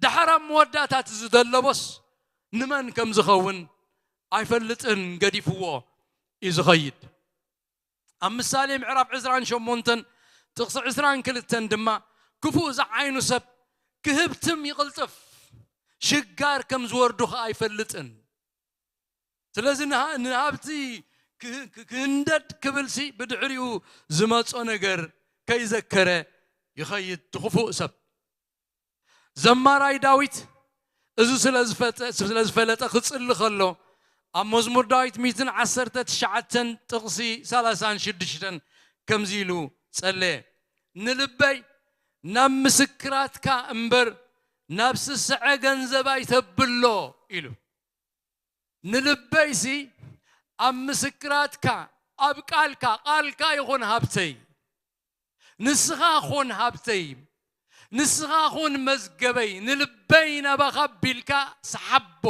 ደሓር ኣብ መወዳእታ እቲ ዝደለቦስ ንመን ከም ዝኸውን ኣይፈልጥን፣ ገዲፍዎ እዩ ዝኸይድ። ኣብ ምሳሌ ምዕራፍ ዕስራን ሸሞንተን ጥቕሲ ዕስራን ክልተን ድማ፣ "ክፉእ ዝዓይኑ ሰብ ክህብትም ይቕልጥፍ፣ ሽጋር ከም ዝወርዱ ኸኣ ኣይፈልጥን።" ስለዚ ንሃ-፣ ንሃብቲ ክህ-፣ ክህ-፣ ክህንደድ ክብልሲ ብድሕሪኡ ዝመጾ ነገር ከይዘከረ ይኸይድ እቲ ክፉእ ሰብ። ዘማራይ ዳዊት እዚ ስለ ዝፈጠ-፣ ስለ ዝፈለጠ ክጽሊ ከሎ፣ ኣብ መዝሙር ዳዊት ሚእትን ዓሰርተ ትሽዓተን ጥቕሲ ሰላሳን ሽዱሽተን ከምዚ ኢሉ ጸለየ፣ "ንልበይ ናብ ምስክራትካ እምበር ናብ ስስዐ ገንዘብ ኣይተብሎ" ኢሉ። "ንልበይሲ ኣብ ምስክራትካ፣ ኣብ ቃልካ፣ ቃልካ ይኹን ሃብተይ፣ ንስኻ ኹን ሃብተይ፣ ንስኻ ኹን መዝገበይ፣ ንልበይ ናባኻ ኣቢልካ ሰሓቦ፣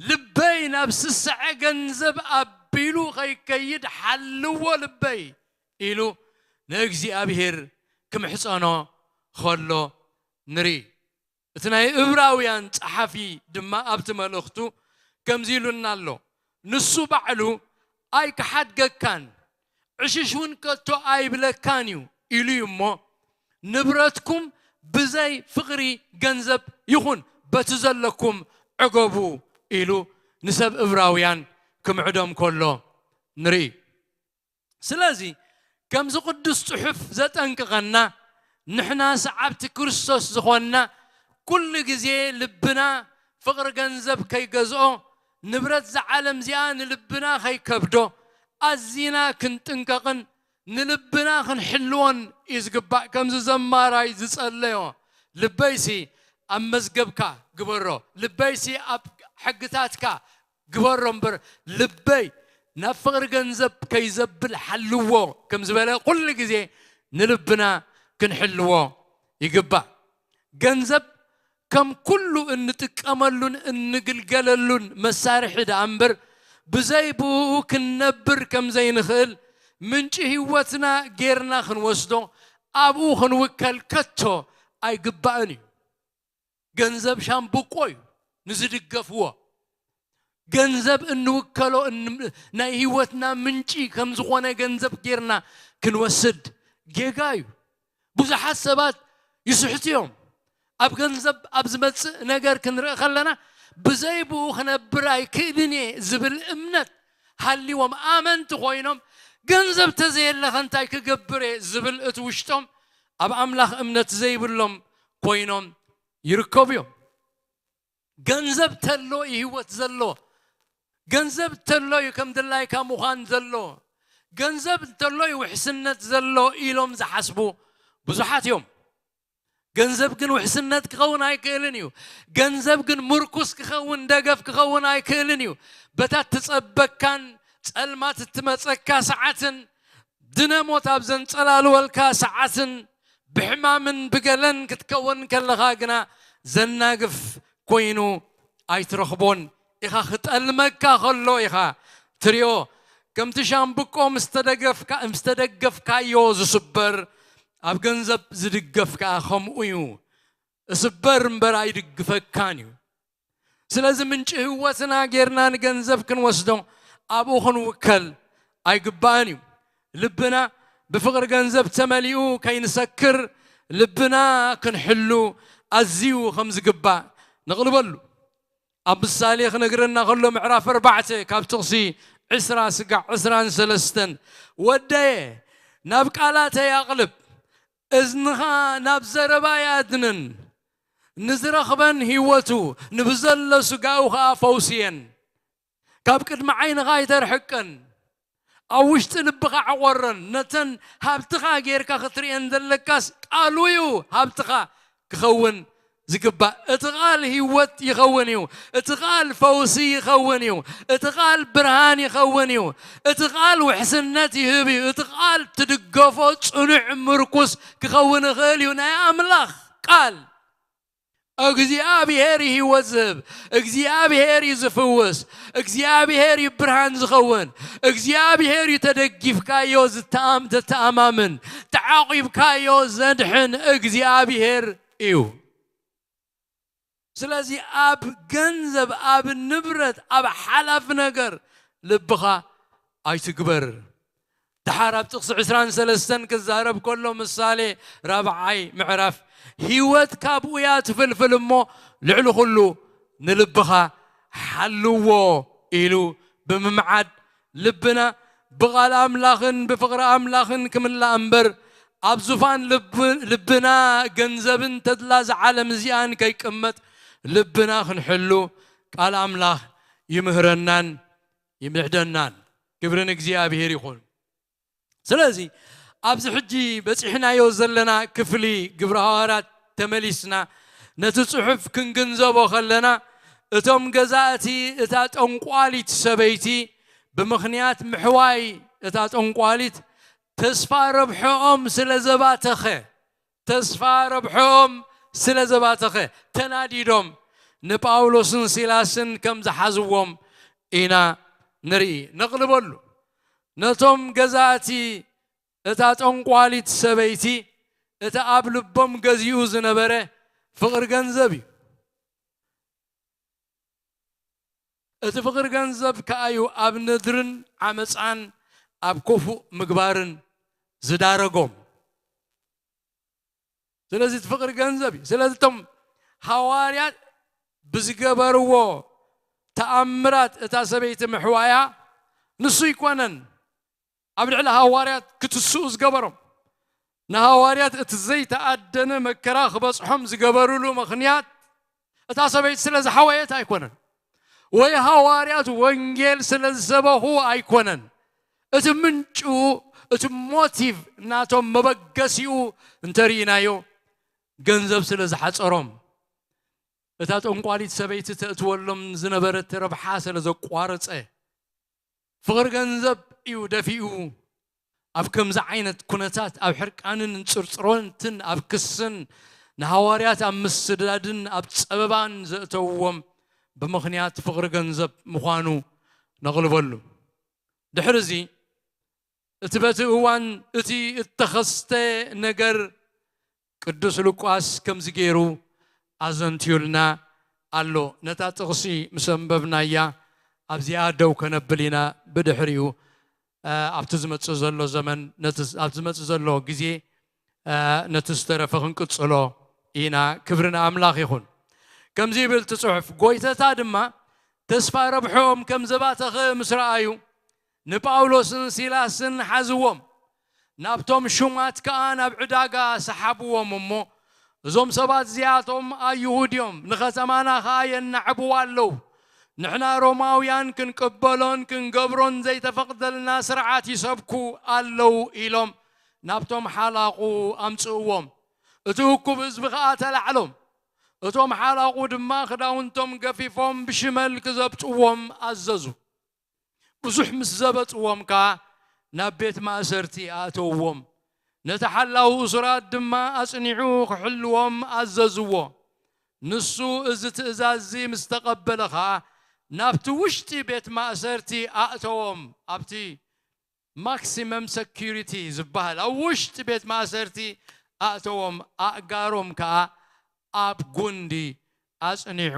ልበይ ናብ ስስዐ ገንዘብ ኣቢሉ ኸይከይድ ሓልዎ ልበይ" ኢሉ ንእግዚኣብሔር ክምሕጸኖ ኸሎ ንርኢ። እቲ ናይ እብራውያን ጸሓፊ ድማ ኣብቲ መልእኽቱ ከምዚ ኢሉና ኣሎ፣ "ንሱ ባዕሉ ኣይክሓድገካን፣ ዕሽሽ እውን ከቶ ኣይብለካን እዩ" ኢሉ እዩ እሞ፣ "ንብረትኩም ብዘይ ፍቕሪ ገንዘብ ይኹን፣ በቲ ዘለኩም ዕገቡ" ኢሉ ንሰብ እብራውያን ክምዕዶም ከሎ ንርኢ። ስለዚ ከምዚ ቅዱስ ጽሑፍ ዘጠንቅቐና፣ ንሕና ሰዓብቲ ክርስቶስ ዝኾንና፣ ኩሉ ግዜ ልብና ፍቕሪ ገንዘብ ከይገዝኦ፣ ንብረት ዝዓለም እዚኣ ንልብና ከይከብዶ፣ ኣዚና ክንጥንቀቕን ንልብና ክንሕልዎን እዩ ዝግባእ። ከምዚ ዘማራይ ዝጸለዮ፣ "ልበይሲ ኣብ መዝገብካ ግበሮ፣ ልበይሲ ኣብ ሕግታትካ ግበሮ እምበር፣ ልበይ ናብ ፍቕሪ ገንዘብ ከይዘብል ሓልዎ" ከም ዝበለ፣ ኩሉ ግዜ ንልብና ክንሕልዎ ይግባእ። ገንዘብ ከም ኩሉ እንጥቀመሉን እንግልገለሉን መሳርሒ ደኣ እምበር፣ ብዘይ ብኡ ክንነብር ከም ዘይንኽእል፣ ምንጪ ህይወትና ጌርና ክንወስዶ፣ ኣብኡ ክንውከል ከቶ ኣይግባእን እዩ። ገንዘብ ሻምብቆ እዩ ንዝድገፍዎ። ገንዘብ እንውከሎ፣ እን-፣ ናይ ህይወትና ምንጪ ከም ዝኾነ ገንዘብ ጌርና ክንወስድ ጌጋ እዩ። ብዙሓት ሰባት ይስሕቱ እዮም። ኣብ ገንዘብ ኣብ ዝመጽእ ነገር ክንርኢ ከለና፣ "ብዘይ ብኡ ክነብር ኣይክእልን እየ" ዝብል እምነት ሃልዎም ኣመንቲ ኮይኖም፣ "ገንዘብ ተዘየለኸ እንታይ ክገብር እየ?" ዝብል እቲ ውሽጦም፣ ኣብ ኣምላኽ እምነት ዘይብሎም ኮይኖም ይርከቡ እዮም። ገንዘብ ተሎ እዩ ህይወት ዘሎ። ገንዘብ ተሎ እዩ ከም ድላይካ ምዃን ዘሎ። ገንዘብ እንተሎ እዩ ውሕስነት ዘሎ ኢሎም ዝሓስቡ ብዙሓት እዮም። ገንዘብ ግን ውሕስነት ክኸውን ኣይክእልን እዩ። ገንዘብ ግን ምርኩስ ክኸውን፣ ደገፍ ክኸውን ኣይክእልን እዩ። በታ እትጸበካን ጸልማት እትመጸካ ሰዓትን፣ ድነ ሞት ኣብ ዘንጸላልወልካ ሰዓትን፣ ብሕማምን ብገለን ክትከውን ከለኻ ግና ዘናግፍ ኮይኑ ኣይትረኽቦን ኢኻ። ክጠልመካ ከሎ ኢኻ ትሪኦ። ከምቲ ሻምብቆ ምስ ተደገፍካ-፣ ምስ ተደገፍካዮ ዝስበር፣ ኣብ ገንዘብ ዝድገፍ ከኣ ከምኡ እዩ። እስበር እምበር ኣይድግፈካን እዩ። ስለዚ ምንጪ ህይወትና ጌርና ንገንዘብ ክንወስዶ፣ ኣብኡ ክንውከል ኣይግባእን እዩ። ልብና ብፍቕሪ ገንዘብ ተመሊኡ ከይንሰክር፣ ልብና ክንሕሉ ኣዝዩ ከም ዝግባእ ነቕልበሉ። ኣብ ምሳሌ ክነግረና ከሎ፣ ምዕራፍ ኣርባዕተ ካብ ጥቕሲ ዕስራ ስጋዕ ዕስራን ሰለስተን፣ "ወደየ፣ ናብ ቃላተይ ኣቕልብ፣ እዝንኻ ናብ ዘረባይ ኣድንን፣ ንዝረኽበን ህይወቱ፣ ንብዘሎ ስጋኡ ኸኣ ፈውስየን። ካብ ቅድሚ ዓይንኻ ኣይተርሕቀን፣ ኣብ ውሽጢ ልብኻ ዕቖረን። ነተን ሃብትኻ ጌርካ ክትርእየን ዘለካስ፣ ቃሉ እዩ ሃብትኻ ክኸውን ዝግባእ። እቲ ቃል ህይወት ይኸውን እዩ። እቲ ቃል ፈውሲ ይኸውን እዩ። እቲ ቃል ብርሃን ይኸውን እዩ። እቲ ቃል ውሕስነት ይህብ እዩ። እቲ ቃል ትድገፎ ጽኑዕ ምርኩስ ክኸውን ይኽእል እዩ። ናይ ኣምላኽ ቃል እግዚኣብሔር እዩ ህይወት ዝህብ። እግዚኣብሔር እዩ ዝፍውስ። እግዚኣብሔር እዩ ብርሃን ዝኸውን። እግዚኣብሔር እዩ ተደጊፍካዮ ዝተኣም-፣ ዘተኣማምን፣ ተዓቂብካዮ ዘድሕን እግዚኣብሔር እዩ። ስለዚ ኣብ ገንዘብ፣ ኣብ ንብረት፣ ኣብ ሓላፍ ነገር ልብኻ ኣይትግበር። ደሓር ኣብ ጥቕሲ ዕስራን ሰለስተን ክዛረብ ከሎ፣ ምሳሌ ራብዓይ ምዕራፍ፣ "ህይወት ካብኡ እያ ትፍልፍል እሞ፣ ልዕሊ ኹሉ ንልብኻ ሓልዎ" ኢሉ ብምምዓድ፣ ልብና ብቓል ኣምላኽን ብፍቕሪ ኣምላኽን ክምላእ እምበር፣ ኣብ ዙፋን ልብ-፣ ልብና ገንዘብን ተድላ ዝዓለም እዚኣን ከይቅመጥ ልብና ክንሕሉ ቃል ኣምላኽ ይምህረናን ይምዕደናን። ክብሪ ንእግዚኣብሔር ይኹን። ስለዚ ኣብዚ ሕጂ በጺሕናዮ ዘለና ክፍሊ ግብረ ሃዋርያት ተመሊስና ነቲ ጽሑፍ ክንግንዘቦ ከለና፣ እቶም ገዛእቲ እታ ጠንቋሊት ሰበይቲ ብምኽንያት ምሕዋይ እታ ጠንቋሊት ተስፋ ረብሕኦም ስለ ዘባተኸ፣ ተስፋ ረብሕኦም ስለ ዘባተኸ ተናዲዶም ንጳውሎስን ሲላስን ከም ዝሓዝዎም ኢና ንርኢ። ነቕልበሉ። ነቶም ገዛእቲ እታ ጠንቋሊት ሰበይቲ፣ እቲ ኣብ ልቦም ገዚኡ ዝነበረ ፍቕሪ ገንዘብ እዩ። እቲ ፍቕሪ ገንዘብ ከኣ እዩ ኣብ ነድርን ዓመጻን ኣብ ክፉእ ምግባርን ዝዳረጎም። ስለዚ እቲ ፍቕሪ ገንዘብ እዩ። ስለዚ እቶም ሃዋርያት ብዝገበርዎ ተኣምራት እታ ሰበይቲ ምሕዋያ ንሱ ኣይኮነን ኣብ ልዕሊ ሃዋርያት ክትስኡ ዝገበሮም፣ ንሃዋርያት እቲ ዘይተኣደነ መከራ ክበጽሖም ዝገበርሉ ምኽንያት፣ እታ ሰበይቲ ስለ ዝሓወየት ኣይኮነን፣ ወይ ሃዋርያት ወንጌል ስለ ዝሰበኹ ኣይኮነን። እቲ ምንጩ፣ እቲ ሞቲቭ ናቶም፣ መበገሲኡ እንተርኢናዮ፣ ገንዘብ ስለ ዝሓጸሮም፣ እታ ጠንቋሊት ሰበይቲ ተእትወሎም ዝነበረት ረብሓ ስለ ዘቋረጸ፣ ፍቕሪ ገንዘብ እዩ ደፊኡ። ኣብ ከምዚ ዓይነት ኩነታት፣ ኣብ ሕርቃንን እንጽርጽሮትን፣ ኣብ ክስን፣ ንሃዋርያት ኣብ ምስዳድን ኣብ ጸበባን ዘእተውዎም፣ ብምኽንያት ፍቕሪ ገንዘብ ምዃኑ ነቕልበሉ። ድሕሪ እዚ፣ እቲ በቲ እዋን እቲ እተኸስተ ነገር ቅዱስ ሉቃስ ከምዚ ገይሩ ኣዘንትዩልና ኣሎ። ነታ ጥቕሲ ምስ ኣንበብናያ፣ ኣብዚኣ ደው ከነብል ኢና። ብድሕሪኡ፣ እ፣ ኣብቲ ዝመጽእ ዘሎ ዘመን፣ ነቲ፣ ኣብቲ ዝመጽእ ዘሎ ግዜ፣ እ፣ ነቲ ዝተረፈ ክንቅጽሎ ኢና። ክብሪ ንኣምላኽ ይኹን። ከምዚ ይብል እቲ ጽሑፍ፣ ጎይተታ ድማ ተስፋ ረብሕኦም ከም ዘባተኸ ምስ ረኣዩ፣ ንጳውሎስን ሲላስን ሓዝዎም፣ ናብቶም ሹማት ከኣ ናብ ዕዳጋ ሰሓብዎም እሞ፣ እዞም ሰባት እዚኣቶም ኣይሁድ እዮም፣ ንኸተማና ኸኣ የናዕብዋ ኣለዉ። ንሕና ሮማውያን ክንቅበሎን ክንገብሮን ዘይተፈቕደልና ስርዓት ይሰብኩ ኣለዉ ኢሎም ናብቶም ሓላቑ ኣምጽእዎም። እቲ እኩብ ህዝቢ ኸኣ ተላዕሎም። እቶም ሓላቑ ድማ ክዳውንቶም ገፊፎም ብሽመል ክዘብጥዎም ኣዘዙ። ብዙሕ ምስ ዘበጥዎም ከኣ ናብ ቤት ማእሰርቲ ኣእተውዎም። ነቲ ሓላዊ እሱራት ድማ ኣጽኒዑ ክሕልዎም ኣዘዝዎ። ንሱ እዚ ትእዛዝ እዚ ምስ ተቐበለ ኸኣ ናብቲ ውሽጢ ቤት ማእሰርቲ ኣእተዎም። ኣብቲ ማክሲመም ሰኪዩሪቲ ዝበሃል ኣብ ውሽጢ ቤት ማእሰርቲ ኣእተዎም። ኣእጋሮም ከኣ ኣብ ጉንዲ ኣጽኒዑ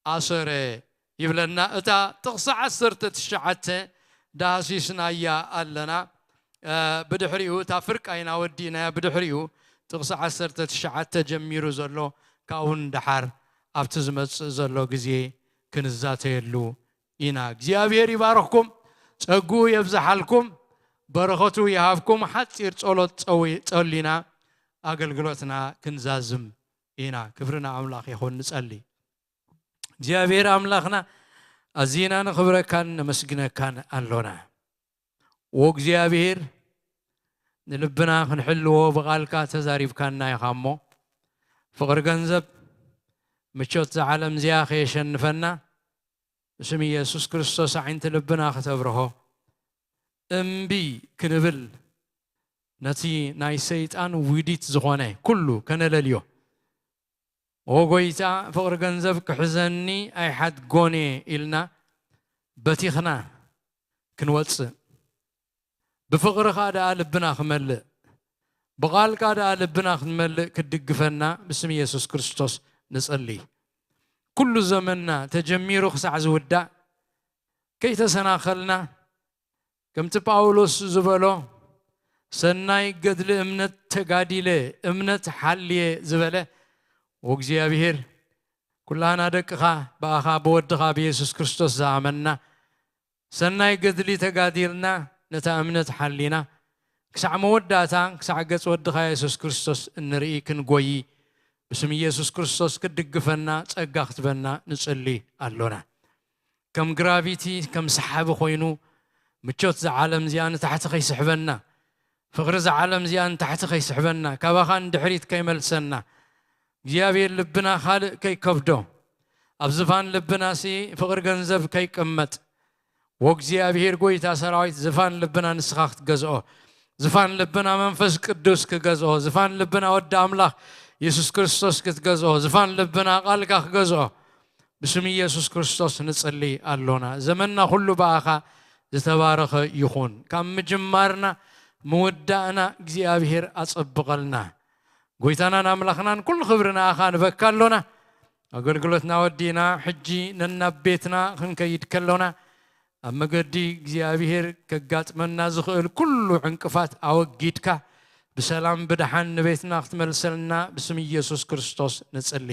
ኣሰረ ይብለና። እታ ጥቕሲ ዓሰርተ ትሽዓተ ዳህሲስናያ ኣለና። እ፣ ብድሕሪኡ እታ ፍርቃ ኢና ወዲእናያ። ብድሕሪኡ ጥቕሲ ዓሰርተ ትሽዓተ ጀሚሩ ዘሎ ካብኡ ንደሓር ኣብቲ ዝመጽእ ዘሎ ግዜ ክንዛተየሉ ኢና። እግዚኣብሔር ይባርኽኩም፣ ጸግኡ የብዝሓልኩም፣ በረኸቱ ይሃብኩም። ሓጺር ጸሎት ጸዊ-፣ ጸሊና ኣገልግሎትና ክንዛዝም ኢና። ክብሪ ንኣምላኽ ይኹን። ንጸሊ። እግዚኣብሔር ኣምላኽና፣ ኣዚና ነኽብረካን ነመስግነካን ኣሎና። ወእግዚኣብሔር፣ ንልብና ክንሕልዎ ብቓልካ ተዛሪብካና ኢኻ እሞ፣ ፍቕሪ ገንዘብ፣ ምቾት እዛ ዓለም እዚኣ ከየሸንፈና፣ ብስም ኢየሱስ ክርስቶስ ኣዒንቲ ልብና ከተብርሆ፣ እምቢ ክንብል፣ ነቲ ናይ ሰይጣን ውዲት ዝኾነ ኩሉ ከነለልዮ። ኦ ጎይታ፣ ፍቕሪ ገንዘብ ክሕዘኒ ኣይሓድጎን እየ ኢልና በቲኽና ክንወጽእ፣ ብፍቕርኻ ደኣ ልብና ክመልእ፣ ብቓልካ ደኣ ልብና ክንመልእ ክትድግፈና ብስም ኢየሱስ ክርስቶስ ንጸሊ። ኩሉ ዘመንና ተጀሚሩ ክሳዕ ዝውዳእ ከይተሰናኸልና፣ ከምቲ ጳውሎስ ዝበሎ፣ "ሰናይ ገድሊ እምነት ተጋዲለ፣ እምነት ሓልየ" ዝበለ፣ ወእግዚኣብሔር፣ ኩላና ደቅኻ፣ ብኣኻ ብወድኻ ብየሱስ ክርስቶስ ዝኣመንና፣ ሰናይ ገድሊ ተጋዲልና፣ ነታ እምነት ሓሊና፣ ክሳዕ መወዳእታ፣ ክሳዕ ገጽ ወድኻ የሱስ ክርስቶስ እንርኢ ክንጎዪ፣ ብስም ኢየሱስ ክርስቶስ ክትድግፈና፣ ጸጋ ክትበና ንጽሊ ኣሎና። ከም ግራቪቲ፣ ከም ሰሓቢ ኮይኑ፣ ምቾት እዛ ዓለም እዚኣ ንታሕቲ ከይስሕበና፣ ፍቕሪ እዛ ዓለም እዚኣ ንታሕቲ ከይስሕበና፣ ካባኻ ንድሕሪት ከይመልሰና፣ እግዚኣብሔር ልብና ካልእ ከይከብዶ፣ ኣብ ዝፋን ልብናሲ ፍቕሪ ገንዘብ ከይቅመጥ፣ ወእግዚኣብሔር ጐይታ ሰራዊት፣ ዝፋን ልብና ንስኻ ክትገዝኦ፣ ዝፋን ልብና መንፈስ ቅዱስ ክገዝኦ፣ ዝፋን ልብና ወዲ ኣምላኽ የሱስ ክርስቶስ ክትገዝኦ፣ ዝፋን ልብና ቃልካ ክገዝኦ፣ ብስም ኢየሱስ ክርስቶስ ንጽሊ ኣሎና። ዘመንና ኩሉ ብኣኻ ዝተባረኸ ይኹን። ካብ ምጅማርና ምውዳእና እግዚኣብሔር ኣጸብቐልና። ጐይታናን ኣምላኽናን ኩሉ ክብሪ ንኣኻ ንበካ ኣሎና። ኣገልግሎትና ወዲእና ሕጂ ነናብ ቤትና ክንከይድ ከሎና፣ ኣብ መገዲ እግዚኣብሔር ከጋጥመና ዝኽእል ኩሉ ዕንቅፋት ኣወጊድካ፣ ብሰላም ብደሓን ንቤትና ክትመልሰልና ብስም ኢየሱስ ክርስቶስ ንጽሊ።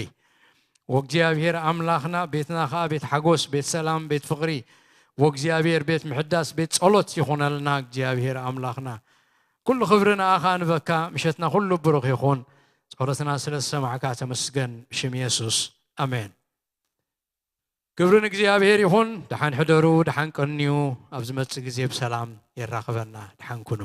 ወእግዚኣብሔር ኣምላኽና፣ ቤትና ኸኣ ቤት ሓጎስ፣ ቤት ሰላም፣ ቤት ፍቕሪ፣ ወእግዚኣብሔር ቤት ምሕዳስ ቤት ጸሎት ይኹነልና እግዚኣብሔር ኣምላኽና። ኩሉ ክብሪ ንኣኻ ንበካ። ምሸትና ኩሉ ብሩኽ ይኹን። ጸሎትና ስለ ዝሰማዕካ ተመስገን ብሽም የሱስ ኣሜን። ክብሪ ንእግዚኣብሔር ይኹን። ደሓን ሕደሩ፣ ደሓን ቀንዩ። ኣብ ዝመጽእ ግዜ ብሰላም የራኽበና። ደሓን ኩኑ።